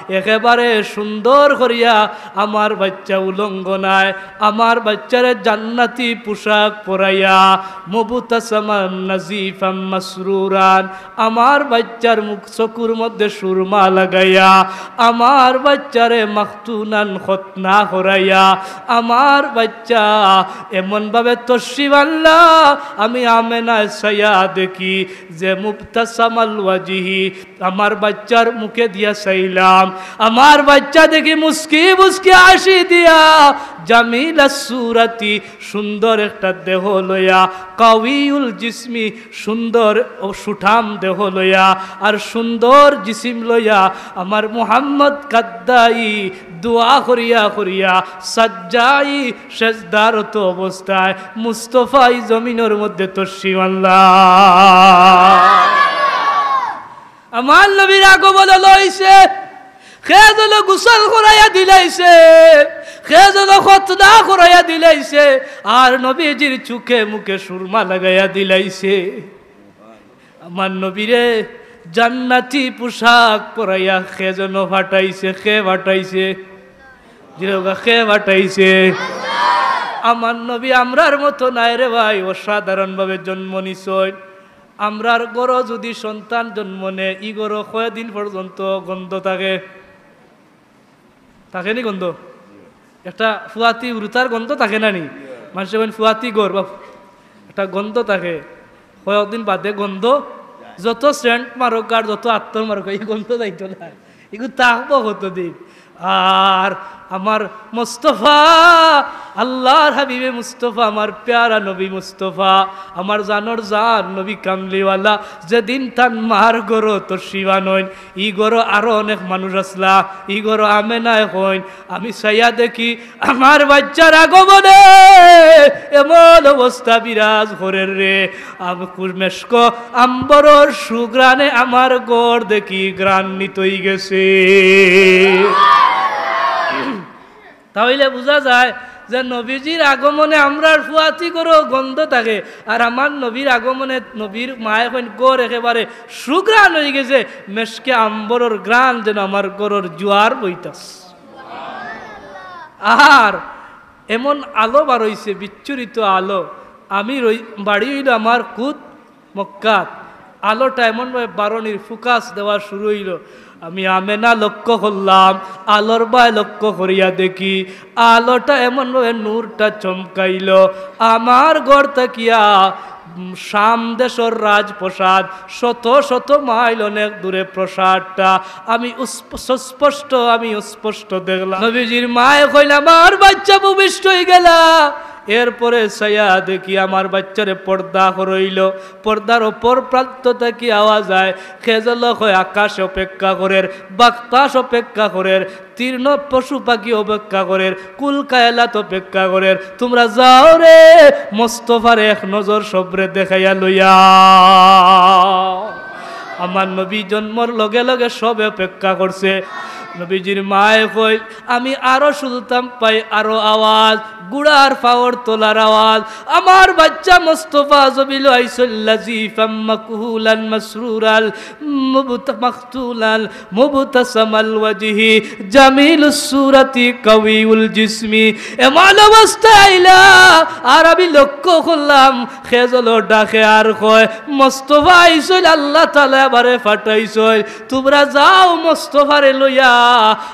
একেবারে সুন্দর করিয়া আমার বাইচ্চা উলঙ্গ নায়, আমার বাইচ্চারে জান্নাতি পোশাক পরাইয়া, মুবতাসামান নাজিফাম মাসরুরান, আমার বাইচ্চার মুখ চকুর মধ্যে সুরমা লাগাইয়া, আমার বাইচ্চারে মাখতুনান খতনা করাইয়া, আমার বাইচ্চা এমন ভাবে তশরিফ আনলা, আমি আমেনায় চাইয়া দেখি যে মুবতাসামাল ওয়াজিহি, আমার বাইচ্চার মুখে দিয়া চাইলাম, আমার বাইচ্চা দেখি মুস্কি মুস্কি হাসি দিয়া, জামিলা সুরাতি, সুন্দর একটা দেহ লইয়া, কাউয়ুল জিসমি, সুন্দর ও সুঠাম দেহ লইয়া, আর সুন্দর জিসিম লইয়া আমার মুহাম্মদ কাদ্দাই দোয়া করিয়া করিয়া সাজ্জাই সেজদারত অবস্থায় মুস্তফাই জমিনর মধ্যে তশরিফ আনলা। আমার নবীর আগমন অইছে, কে যেন গোসল করাইয়া দিলাইছে, কে যেন খতনা করাইয়া দিলাইছে, আর নবীজির চুখে মুখে সুরমা লাগাইয়া দিলাইছে। আমার নবীরে জান্নাতি পোশাক পরাইয়া কে যেন ফাটাইছে, কে ফাটাইছে? জিরোগা কে ফাটাইছে? আমার নবী আমরার মতো নায় রে ভাই, অসাধারণভাবে জন্ম নিছইন। আমরার ঘরো যুদি সন্তান জন্ম নেয়, ই ঘরো কয়দিন পর্যন্ত গন্ধ থাকে? থাকে নি গন্ধ? একটা ফুয়াতি উরুতার গন্ধ থাকে না নি? মানষে কইন ফুয়াতি ঘর বা একটা গন্ধ থাকে, কয়েকদিন বাদে গন্ধ, যত সেন্ট মারুক আর যত আত্তর মারুক, ই গন্ধ যাইতো না। ইগু থাকবো কতদিন? আর আমার মুস্তফা, আল্লাহর হাবিবে মুস্তফা, আমার পেয়ারা নবী মুস্তফা, আমার জানর জান নবী কামলিওয়ালা, যেদিন তান মার ঘরো তশরিফ আনইন, ই ঘরো আরো অনেক মানুষ আছলা, ই ঘরো আমেনায় কইন, আমি চাইয়া দেখি আমার বাইচ্চার আগমনে এমন অবস্থা বিরাজ করের রে, আমি খুব মেশক আম্বরর সুঘ্রাণে আমার ঘর দেখি ঘ্রাণিত অইগেছে। তা অইলে বুঝা যায় যে নবীজির আগমনে আমরার ফুয়াতি ঘরো গন্ধ থাকে, আর আমার নবীর আগমনে নবীর মায়ে কইন ঘর একেবারে সুঘ্রাণ অইগেছে, মেশকে আম্বরর ঘ্রাণ যেন আমার ঘরর জুয়ার বইতাছে। আর এমন আলো বারইছে, বিচ্ছুরিত আলো। আমি রই-, বাড়ি অইলো আমার খুদ মক্কাত। আলোটা এমনভাবে বারনির ফোকাস দেওয়া শুরু অইলো, আমি আমেনা লক্ষ্য করলাম, আলোর বায় লক্ষ্য করিয়া দেখি, আলোটা এমনভাবে নূরটা চমকাইলো, আমার ঘর থাকিয়া, উম, শাম দেশর রাজপ্রাসাদ, শত শত মাইল অনেক দূরে প্রাসাদটা, আমি উস-, সুস্পষ্ট, আমি স্পষ্ট দেখলাম। নবীজির মায়ে কইলা, "আমার বাইচ্চা ভূমিষ্ঠ অইগেলা।" এরপরে চাইয়া দেখি আমার বাইচ্চারে পর্দা করা অইলো। পর্দার অপর প্রান্ত থাকি আওয়াজ আয়, খেজল কয়, "আকাশ অপেক্ষা করের, বাতাস অপেক্ষা করের, তীর্ণ পশু পাখি অপেক্ষা করের, কুল কায়নাত অপেক্ষা করের, তুমরা যাও রে, মোস্তফারে এক নজর সবরে দেখাইয়া লইয়া।" আমার নবী জন্মর লগে লগে সবে অপেক্ষা করছে। নবীজির মায়ে কইল, আমি আরো শুনতাম পাই আরো আওয়াজ, ঘোড়ার পাওর তলার আওয়াজ। আমার বাইচ্চা মোস্তফা জমিলো আইছইন, লাজিফাম মাকহুলান মাসরুরাল মুবত-, মাকতুলাল মুবতাসামাল ওয়াজহি জামিলুস সুরাতি কাউইউল জিসমি। এমন অবস্থায় আইলা, আর আমি লক্ষ্য করলাম, খেজলর ডাকে আর কয়, "মোস্তফা আইছইন, আল্লাহ তাআলা আমারে পাঠাইছইন, তুমরা যাও মোস্তফারে লইয়া।"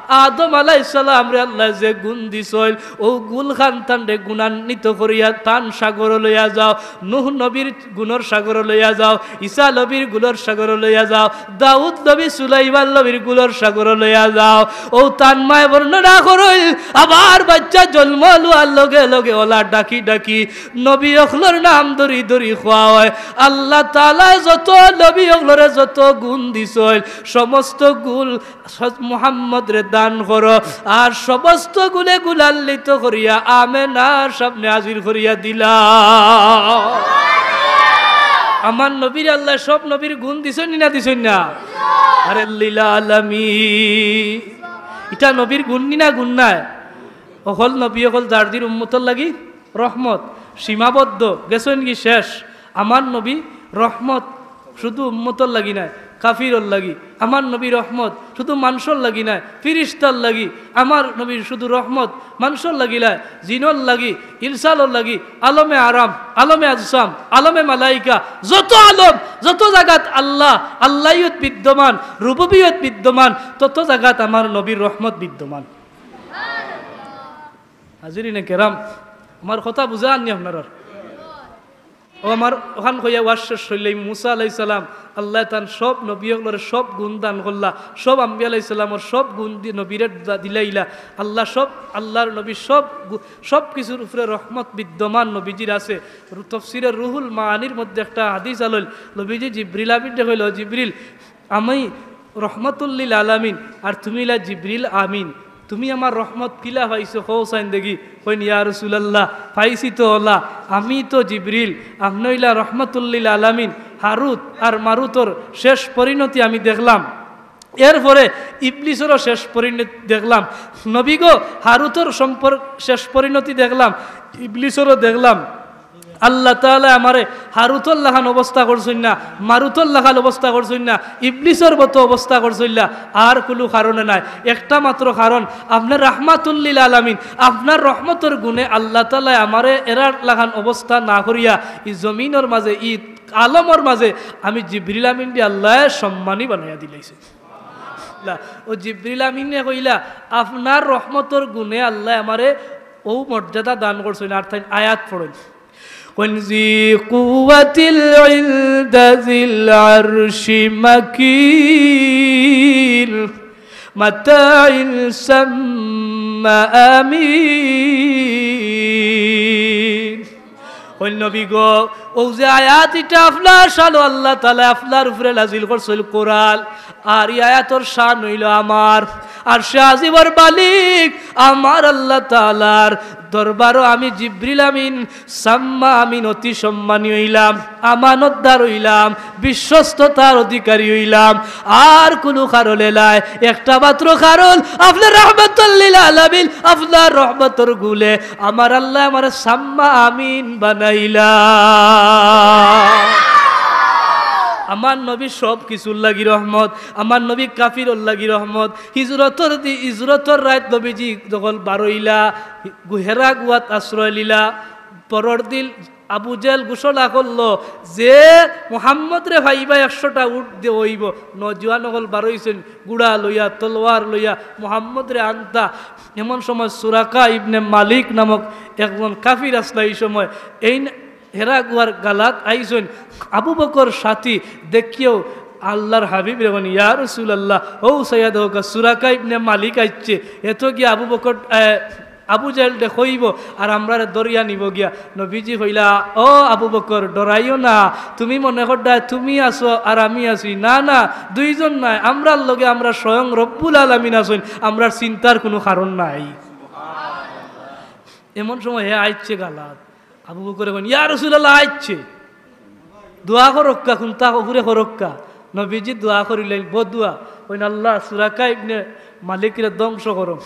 আদম আলাইহিস সালামরে আল্লায় যে গুণ দিছইন, অউ গুণখান তানরে গুণান্বিত করিয়া তান সাগরো লইয়া যাও। নূহ নবীর গুণর সাগরো লইয়া যাও, ঈসা নবীর গুণর সাগরো লইয়া যাও, দাউদ নবী, সুলাইমান নবীর গুণর সাগরো লইয়া যাও। অউ তান মায়ে বর্ণনা করইল, আমার বাইচ্চা জন্ম লওয়ার লগে লগে অলা ডাকি ডাকি নবী অকলর নাম ধরি ধরি কওয়া অয়। আল্লাহ তাআলায় যত নবী অকলরে যত গুণ দিছইন, সমস্ত গুণ হযরত মুহাম্মদরে দান করো, আর সমস্ত গুণে গুণান্বিত করিয়া আমেনার সামনে হাজির করিয়া দিলা। আমার নবীরে আল্লায় সব নবীর গুণ দিছইন নি না দিছইন না? আরে লিল আলামিন, ইটা নবীর গুণ নি না গুণ নায়? অকল নবী অকল যার দির উম্মতর লাগি রহমত, সীমাবদ্ধ, গেছইন গি শেষ। আমার নবী রহমত শুধু উম্মতর লাগি নায়, কাফিরর লাগি। আমার নবী রহমত শুধু মানষর লাগি নায়, ফিরিস্তার লাগি। আমার নবীর শুধু রহমত মানষর লাগি নায়, জিনর লাগি, ইনসানর লাগি, আলমে আরাম, আলমে আজসাম, আলমে মালাইকা, যত আলম, যত জাগাত আল্লাহ, আল্লাহিয়ত বিদ্যমান, রুবুবিয়ত বিদ্যমান, তত জাগাত আমার নবীর রহমত বিদ্যমান। হাজিরিনে কেরাম, আমার কথা বুঝা আননি আপনারার? ও আমার, অখান কইয়া ওয়াজ শেষ অইলেই মুসা আলাইহিস সালাম, আল্লায় তান সব নবী অকলরে সব গুণ দান করলা, সব আম্বিয়া আলাইহিস সালামর সব গুণ দি-, নবীরে দা-, দিলাইলা। আল্লাহ সব, আল্লাহর নবী সব গু-, সব কিছুর উপরে রহমত বিদ্যমান নবীজির আছে। রু-, তফসিরে রুহুল মাআনির মধ্যে একটা হাদিস আলইল, নবীজি জিব্রিল আমিনরে কইল, "জিব্রিল, আমি রহমাতুল্লিল আলামিন, আর তুমি ইলা জিব্রিল আমিন, তুমি আমার রহমত কিলা পাইছো, কও চাইন দেখি।" কইন, "ইয়া রাসূলুল্লাহ, পাইছি তো অলা, আমি তো জিব্রিল, আপনে ইলা রহমাতুল্লিল আলামিন, হারুত আর মারুতর শেষ পরিণতি আমি দেখলাম, এরপরে ইবলিসরও শেষ পরিণতি দেখলাম, নবী গো, হারুতর সম্পর-, শেষ পরিণতি দেখলাম, ইবলিসরও দেখলাম।" আল্লাহ তাআলায় আমারে হারুতর লাখান অবস্থা করছইন না, মারুতর লাখান অবস্থা করছইন না, ইবলিসর মতো অবস্থা করছইন না, আর কুনু কারণে নায়। একটা মাত্র কারণ, আপনে রাহমাতুল লিল আলামিন, আপনার রহমতর গুণে আল্লাহ তাআলায় আমারে এরার লাখান অবস্থা না করিয়া ই জমিনর মাঝে, ই আলমর মাঝে আমি জিবরিল আমিনরে আল্লায় সম্মানী বানাইয়া দিলাইছে। লা, ও জিবরিল আমিনে কইলা, "আপনার রহমতর গুণে আল্লায় আমারে অউ মর্যাদা দান করছইন।" আর তাইন আয়াত পড়ইন, "কুন জি কুওয়াতিল ইনদা জিল আরশি মাকিন, মাতাইন সাম্মা আমিন।" ও নবী গো, অউ যে আয়াত ইটা আপনার শানো আল্লাহ তাআলায় আপনার উপরে নাজিল করছইন কোরআন, আর ই আয়াতর শান অইলো আমার, আরশে আজিমর মালিক আমার আল্লাহ তাআলার দরবারো আমি জিবরিল আমিন, সাম্মা আমিন, অতি সম্মানী অইলাম, আমানতদার অইলাম, বিশ্বস্ততার অধিকারী অইলাম। আর কুনু কারণে নায়, একটা মাত্র কারণ, আপনে রাহমাতুল লিল আলামিন, আপনার রহমতর গুণে আমার আল্লায় আমারে সাম্মা আমিন বানাইলা। আমার নবী সব কিছুর লাগি রহমত, আমার নবী কাফিরর লাগি রহমত। হিজরতর দি-, হিজরতর রাইত নবীজি যখন বারইলা, গু-, হেরা গুহাত আশ্রয় লিলা, পরর দিন আবু জেহেল ঘোষণা করলো যে মুহাম্মদরে পাইবা একশোটা উট দেওয়াইবো। নওজোয়ান অকল বারইছইন, ঘুড়া লইয়া, তলোয়ার লইয়া মুহাম্মদরে আনতা। এমন সময় সুরাকা ইবনে মালিক নামক একজন কাফির আছলা ই সময়, এইন হেরা গুহার গালাত আইছইন। আবু বকর সাথী দেখিয়াউ আল্লার হাবিবরে কইন, "ইয়া রাসুলাল্লাহ, অউ চাইয়া দেখউক্কা, সুরাকা ইবনে মালিক আইছে, এ তো গিয়া আবু বকর, এ, আবু জেহেলরে কইবো আর আমরারে ধরিয়া নিবো গিয়া।" নবীজি কইলা, "ও আবু বকর, ডরাইও না, তুমি মনে কররায় তুমি আছো আর আমি আছি। না, না, দুইজন নায়, আমরার লগে আমরার স্বয়ং রব্বুল আলামিন আছইন, আমরার চিন্তার কুনু কারণ নাই।" এমন সময় হে আইছে গালাত, আবু বকরে কইন, "ইয়া রাসুলাল্লাহ, আইছে, দোয়া করউক্কা, কুন্তা অগুরে করউক্কা।" নবীজি দোয়া করিলাইন, বদুয়া, কইন, "আল্লাহ, সুরাকা ইবনে মালিকরে ধ্বংস করো।"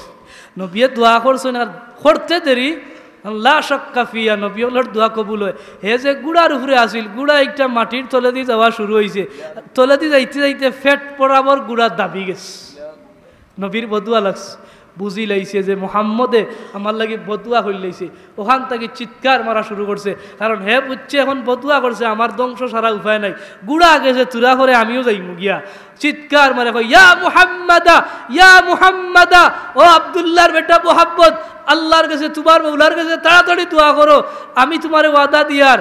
নবীয়ে দোয়া করছইন, আর করতে দেরি, লা শাক্কা ফিহা, নবী অকলর দোয়া কবুল অয়। হে যে ঘুড়ার উপরে আছিল, ঘুড়া একটা মাটির তলেদি যাওয়া শুরু অইছে, তলেদি যাইতে যাইতে পেট বরাবর ঘুড়া দাবি গেছে। নবীর বদুয়া লাগছে, বুঝিলাইছে যে মুহাম্মদে আমার লাগি বদুয়া করিলাইছে। অখান থাকি চিৎকার মারা শুরু করছে, কারণ হে বুঝছে অখন বদুয়া করছে, আমার ধ্বংস ছাড়া উপায় নাই। ঘুড়া গেছে, থুড়া পরে আমিও যাইমু গিয়া। চিৎকার মারে কয়, "ইয়া মুহাম্মাদা, ইয়া মুহাম্মাদা, ও আব্দুল্লাহর বেটা মুহাম্মদ, আল্লার গেছে, তুমার মৌলার গেছে তাড়াতাড়ি দোয়া করো, আমি তুমারে ওয়াদা দিয়ার।"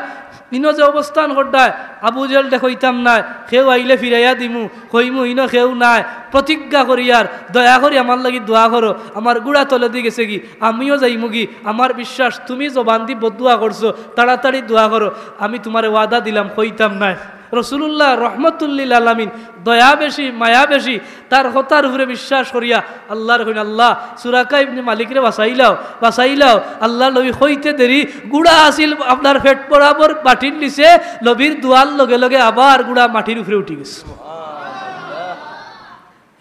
ইনো যে অবস্থান কররায়, আবু জেহেলরে কইতাম নায়, কেউ আইলে ফিরাইয়া দিমু, কইমু ইনো কেউ নাই, প্রতিজ্ঞা করিয়ার, দয়া করি আমার লাগি দোয়া করো, আমার ঘুড়া তলেদি গেছেগি, আমিও যাইমুগি, আমার বিশ্বাস তুমি জবানদি বদদোয়া করছো, তাড়াতাড়ি দোয়া করো, আমি তুমারে ওয়াদা দিলাম, কইতাম নায়। রাসুলুল্লাহ রহমতুল্লিল আলামিন, দয়া বেশি, মায়া বেশি, তার কথার উপরে বিশ্বাস করিয়া আল্লারে কইন, "আল্লাহ, সুরাকা ইবনে মালিকরে বাঁচাইলাও, বাঁচাইলাও।" আল্লার নবী কইতে দেরি, ঘুড়া আছিল আপনার পেট বরাবর মাটির নিচে, নবীর দোয়ার লগে লগে আবার ঘুড়া মাটির উপরে উঠি গেছে।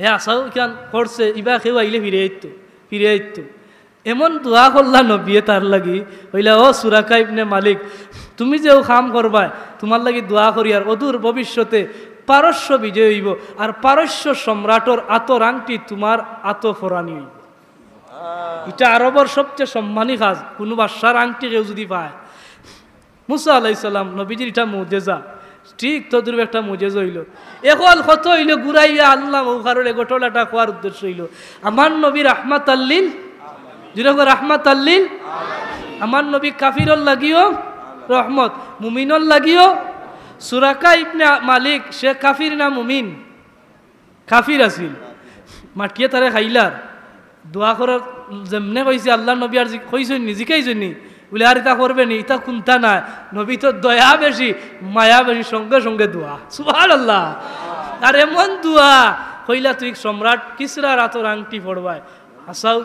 হে আশাও কিয়ান করছে, ইবা কেউ আইলে ফিরে আইতো, ফিরে আইতো। এমন দোয়া করলা নবিয়ে তার লাগি, কইলা, "ও সুরাকা ইবনে মালিক, তুমি যে অউ কাম করবায়, তুমার লাগি দোয়া করিয়ার, অদূর ভবিষ্যতে পারস্য বিজয় অইবো, আর পারস্য সম্রাটর আতর আংটি তুমার আতো পরানি অইবো।" ইটা আরবর সবচেয়ে সম্মানী কাজ, কুনু বাদশার আংটি কেউ যুদি পায়। মুসা আলাইহিস সালাম, নবীজির ইটা মুজেজা, ঠিক তদ্রূপ একটা মুজেজা অইলো। অখন কথা অইলো, ঘুরাইয়া আনলাম, অউ কারণে ঘটনাটা কওয়ার উদ্দেশ্য অইলো, আমার নবী রাহমাতাল লিল, জুরে কও, রাহমাতাল লিল। আমার নবী কাফিরর লাগিও রহমত, মুমিনর লাগিও। সুরাকা ইবনে মালিক, সে কাফির না মুমিন? কাফির আছিল। মাটিয়ে তারে খাইলার। দোয়া করার যেমনে কইছে, আল্লার নবী আর জি-, কইছইন নি, জিকাইছইন নি? বুলে, "আর ইতা করবে নি, ইতা কুন্তা নায়।" নবী তো দয়া বেশি, মায়া বেশি, সঙ্গে সঙ্গে দোয়া। সুবহানাল্লাহ। আর এমন দোয়া, কইলা, "তুই সম্রাট কিসরার আতর আংটি পরবায়।" হাছাউ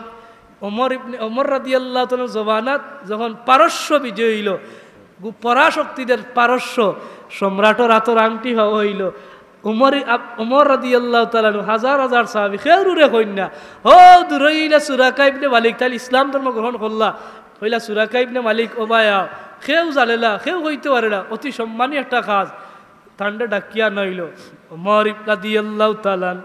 ওমর ইবনে, ওমর রাদিয়াল্লাহু তাআলা জমানাত যখন পারস্য বিজয় অইলো, গু-, পরাশক্তিদের পারস্য সম্রাটর আতর আংটি পাওয়া অইলো। ওমর, আব-, ওমর রাদিয়াল্লাহু তাআলা আনহু, হাজার হাজার সাহাবী, কেউরে কইন না। হউ দূরইলা সুরাকা ইবনে মালিক, তাইন ইসলাম ধর্ম গ্রহণ করলা। কইলা, "সুরাকা ইবনে মালিক, ও ভাই আও।" কেউ জানে না, কেউ কইতে পারে না, অতি সম্মানী একটা কাজ। তানরে ডাকিয়া আনা অইলো। ওমর রাদিয়াল্লাহু তাআলা আনহু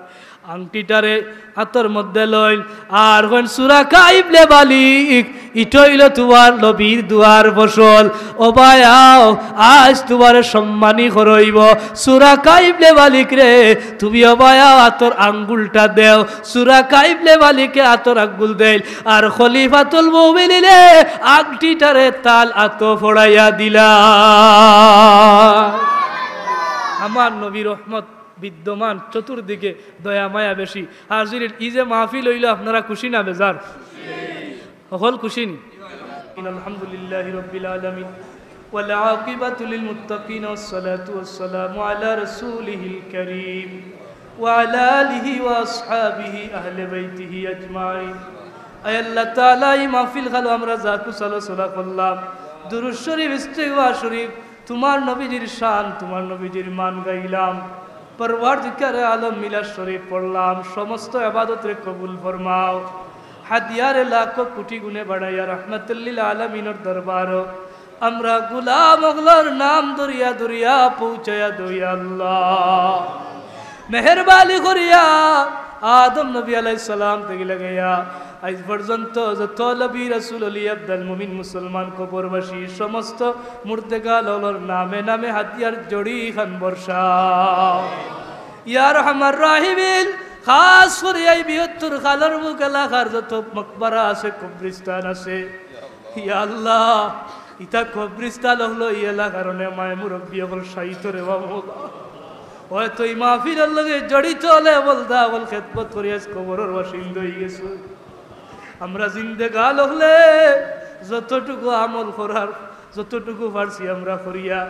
আংটিটারে আতর মধ্যে লইল, আর কইন, "সুরাকা ইবনে মালিক, ইটা অইলো তুমার নবীর দোয়ার ফসল। ও ভাই আও, আইজ তুমারে সম্মানী করা অইবো।" সুরাকা ইবনে মালিক রে, তুমি ও ভাই আও, আতর আঙ্গুলটা দেও। সুরাকা ইবনে মালিকে আতর আঙ্গুল দেইল, আর খলিফাতুল মুমিনিনে আংটিটারে তান আতো পড়াইয়া দিলা। আমার নবী রহমত বিদ্যমান, চতুর্দিকে দয়া মায়া বেশি। হাজিরিন, ই যে মাহফিল অইলো, আপনারা খুশি না বেজার? হকল খুশি নি? আলহামদুলিল্লাহি রাব্বিল আলামিন, ওয়াল আকিবাতু লিল মুত্তাকিন, ওয়াস সালাতু ওয়াস সালামু আলা রাসূলিহিল কারীম ওয়া আলা আলিহি ওয়া আসহাবিহি আহলে বাইতিহি আজমাইন। আয় আল্লাহ তাআলা, ই মাহফিল খানো আমরা যা কুশল আলোচনা করলাম, দুরূদ শরীফ, ইস্তেগফার শরীফ, তুমার নবীজির শান, তুমার নবীজির মান গাইলাম, পরওয়ারদিগারে আলম মিলাদ শরীফ পড়লাম, সমস্ত ইবাদতরে কবুল ফরমাও। হাদিয়ারে লাখো কোটি গুণে বাড়াইয়া রহমাতুল লিল আলামিনর দরবারো আমরা গোলাম অকলর নাম ধরিয়া ধরিয়া পৌঁছাইয়া দেও ইয়া আল্লাহ। মেহেরবানি করিয়া আদম নবী আলাইহিস সালাম থাকি লাগাইয়া আইজ পর্যন্ত যত নবী, রাসূল, অলি, আবদাল, মুমিন, মুসলমান, কবরবাসী, সমস্ত মুর্দেগাল অকলর নামে নামে হাদিয়ার ঝড়ি খান বর্ষাও। ইয়া আরহামার রাহিমিন, খাস করিয়া ই বিহত্তর খালর বুক এলাকার যত মকবরা আছে, কবরিস্তান আছে, ইয়া আল্লাহ, ইতা কবরিস্তান অকলো ই এলাকার অনে মায় মুরব্বি অকল শায়িত রে বা মওলা। হয়তো ই মাহফিলর লগে জড়িত অকলে বলদা অকল খেদমত করিয়া আইজ কবরর বাসিন্দা অইগেছে। আমরা জিন্দেগাল অকলে যতটুকু আমল করার, যতটুকু পারছি আমরা করিয়া,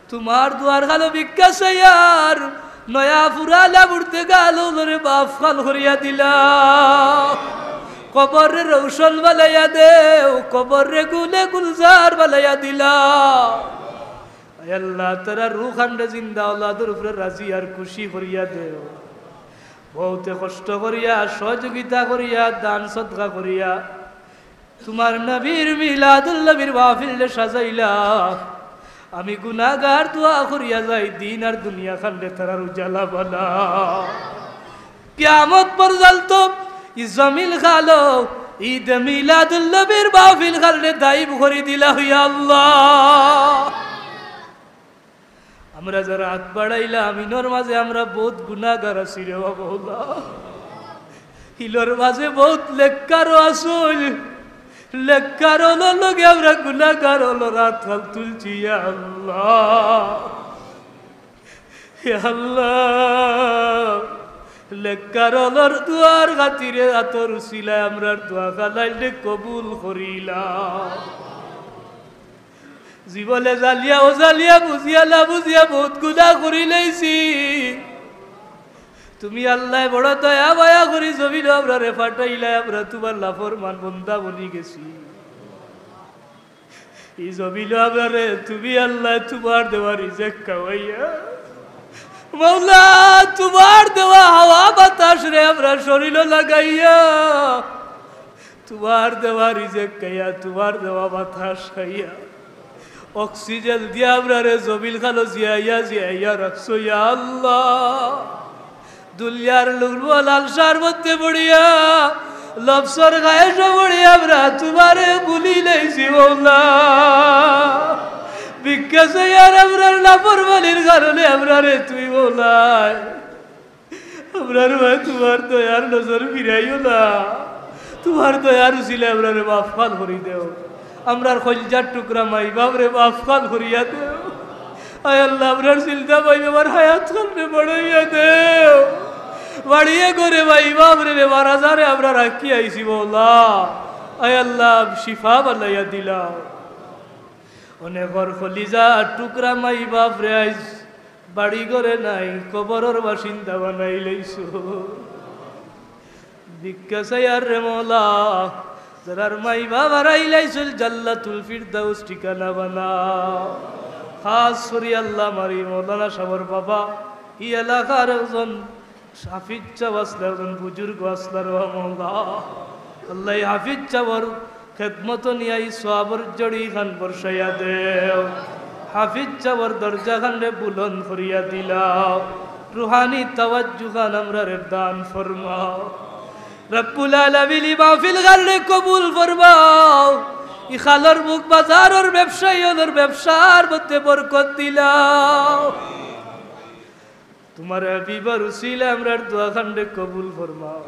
তুমার দুয়ার খানো ভিক্ষা চাইয়ার, নয়া পুরানা মুর্দেগাল অকলরে মাফ খান করিয়া দিলাও। কবররে রৌশন বানাইয়া দেও, কবররে গুলে গুলজার বানাইয়া দিলাও। আয় আল্লাহ, তারার রুহ খানরে জিন্দা অলাদর উপরে রাজি আর খুশি করিয়া দেও। বউতে কষ্ট করিয়া, সহযোগিতা করিয়া, দান সদকা করিয়া তুমার নবীর মিলাদুন নবীর মাহফিলরে সাজাইলা। আমি গুনাগার দোয়া করিয়া যাই, দিন আর দুনিয়া খানরে তারার উজালা বানাও। কিয়ামত পর্যন্ত ই জমিন খানো ইদে মিলাদুন নবীর মাহফিল খানরে দাইম করি দিলাও ইয়া আল্লাহ। আমরা যারা আত বাড়াইলাম, ইনর মাঝে আমরা বউত গুনাগার আছি রে বা মওলা। ইলর মাঝে বউত নেককারও আছইন। নেককার অকলর লগে আমরা গুনাগার অকলর আত খান তুলছি, ইয়া আল্লাহ। ইয়া আল্লাহ, নেককার অকলর দোয়ার খাতিরে আতর উছিলায় আমরার দোয়া খান আইলে কবুল করিলাও। জীবনে জানিয়া অজানিয়া, বুঝিয়া না বুঝিয়া বউত গুনা করিলাইছি। তুমি আল্লায় বড় দয়া মায়া করি জমিনো আমরারে পাঠাইলায়, আমরা তুমার নাফরমান বন্দা বনি গেছি। ই জমিনো আমরারে তুমি আল্লায় তুমার দেওয়া রিজেক খাওয়াইয়া, মওলা, তুমার দেওয়া হাওয়া বাতাসরে আমরার শরীলো লাগাইয়া, তুমার দেওয়া রিজেক খাইয়া, তুমার দেওয়া বাতাস খাইয়া, অক্সিজেন দিয়া আমরারে জমিন খানো জিয়াইয়া জিয়াইয়া রাখছো, ইয়া আল্লাহ। দুনিয়ার লুলুয়া লালসার মধ্যে পড়িয়া, নফসর খায়েশো পড়িয়া আমরা তুমারে ভুলিলাইছি, মওলা। ভিক্ষা চাইয়ার আমরার নাফরমানির কারণে আমরারে তুমি, মওলায়, আমরার মাঝে তুমার দয়ার নজর ফিরাইও না। তুমার দয়ার উছিলায় আমরারে মাফ খান করি দেও। আমরার কইলজার টুকরা মাই বাফরে মাফ খান করিয়া দেও। আয় আল্লাহ, আমরার জিন্দা মাই বাফর হায়াত খানরে বাড়াইয়া দেও। বাড়িয়ে ঘরে মাই বাফরে বেমার আজারে আমরা রাখি আইছি, মওলা। আয় আল্লাহ, শিফা বানাইয়া দিলাও। অনেকর কলিজার টুকরা মাই বাফরে আইজ বাড়ি ঘরে নাই, কবরর বাসিন্দা বানাইলাইছো। ভিক্ষা চাইয়ার রে মওলা, যারার মাই বাফ হারাইলাইছইন, জান্নাতুল ফিরদাউস ঠিকানা বানাও। খাস করি আল্লাহ, আমার ই মৌলানা সাবর বাবা, ই এলাকার একজন হাফিজ সাব আছলা, একজন বুজুর্গ আছলা রে মওলা। আল্লাহ, ই হাফিজ সাবর খেদমত নিয়া ই সওয়াবর ঝড়ি খান বর্ষাইয়া দেও। হাফিজ সাবর দরজা খানরে বুলন্দ করিয়া দিলাও। রুহানি তাওয়াজ্জু খান আমরারে দান ফরমাও। রব্বুল আলামিন, ই মাহফিল খানরে কবুল ফরমাও। ই খালর মুখ বাজারর ব্যবসায়ী অকলর ব্যবসার মধ্যে বরকত দিলাও। তুমার হাবিবর উসিলায় আমরার দোয়া খানরে কবুল ফরমাও।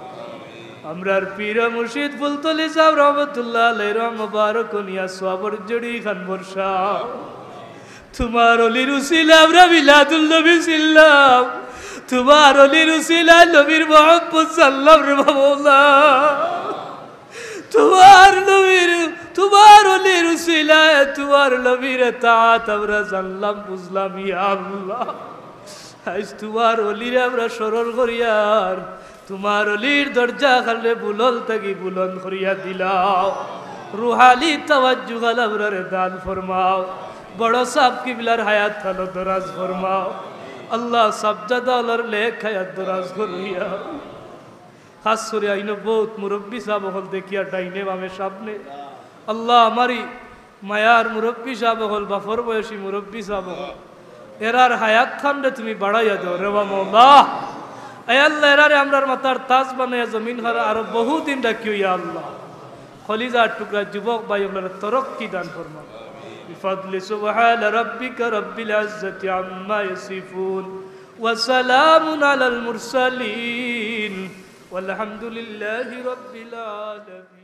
আমরার পীর মুর্শিদ ফুলতলি সাব রহমতুল্লাহ আলাইহির মুবারক নিয়া সওয়াবর ঝড়ি খান বর্ষাও। তুমার অলির উসিলায় আমরা মিলাদুন নবী ছিলাম, তুমার অলির উসিলায় নবীর মহব্বত জানলাম রে মওলা। তুমার নবীর, তুমার অলির উসিলায় তুমার নবীর ইতাআত আমরা জানলাম, বুঝলাম, ইয়া আল্লাহ। আইজ তুমার অলিরে আমরা স্মরণ করিয়ার তুমার অলির দরজা খানরে বুলন্দ থাকি বুলন্দ করিয়া দিলাও। রুহানি তাওয়াজ্জু খান আমরারে দান ফরমাও। বড় সাব কিবলার হায়াত খানো দরাজ ফরমাও। আল্লাহ, সাবজাদা অকলর নেক হায়াত দরাজ করিয়া। খাস করি আইনো বউত মুরব্বি সাব অকল দেখিয়ার ডাইনে বামে সামনে। আল্লাহ, আমারই মায়ার মুরব্বি সাব অকল, বাফর বয়সী মুরব্বি সাব অকল, এরার হায়াত খানরে তুমি বাড়াইয়া দেও রে বা মওলা। আয় আল্লাহ, এরারে আমরার মাথার তাজ বানাইয়া জমিন খানো আরো বহুদিন রাখিও ইয়া আল্লাহ। কলিজার টুকরা যুবক ভাই অকলরে তরক্কি দান ফরমাও। بفضل سبحان ربك رب العزة عما يصفون وسلام على المرسلين والحمد لله رب العالمين.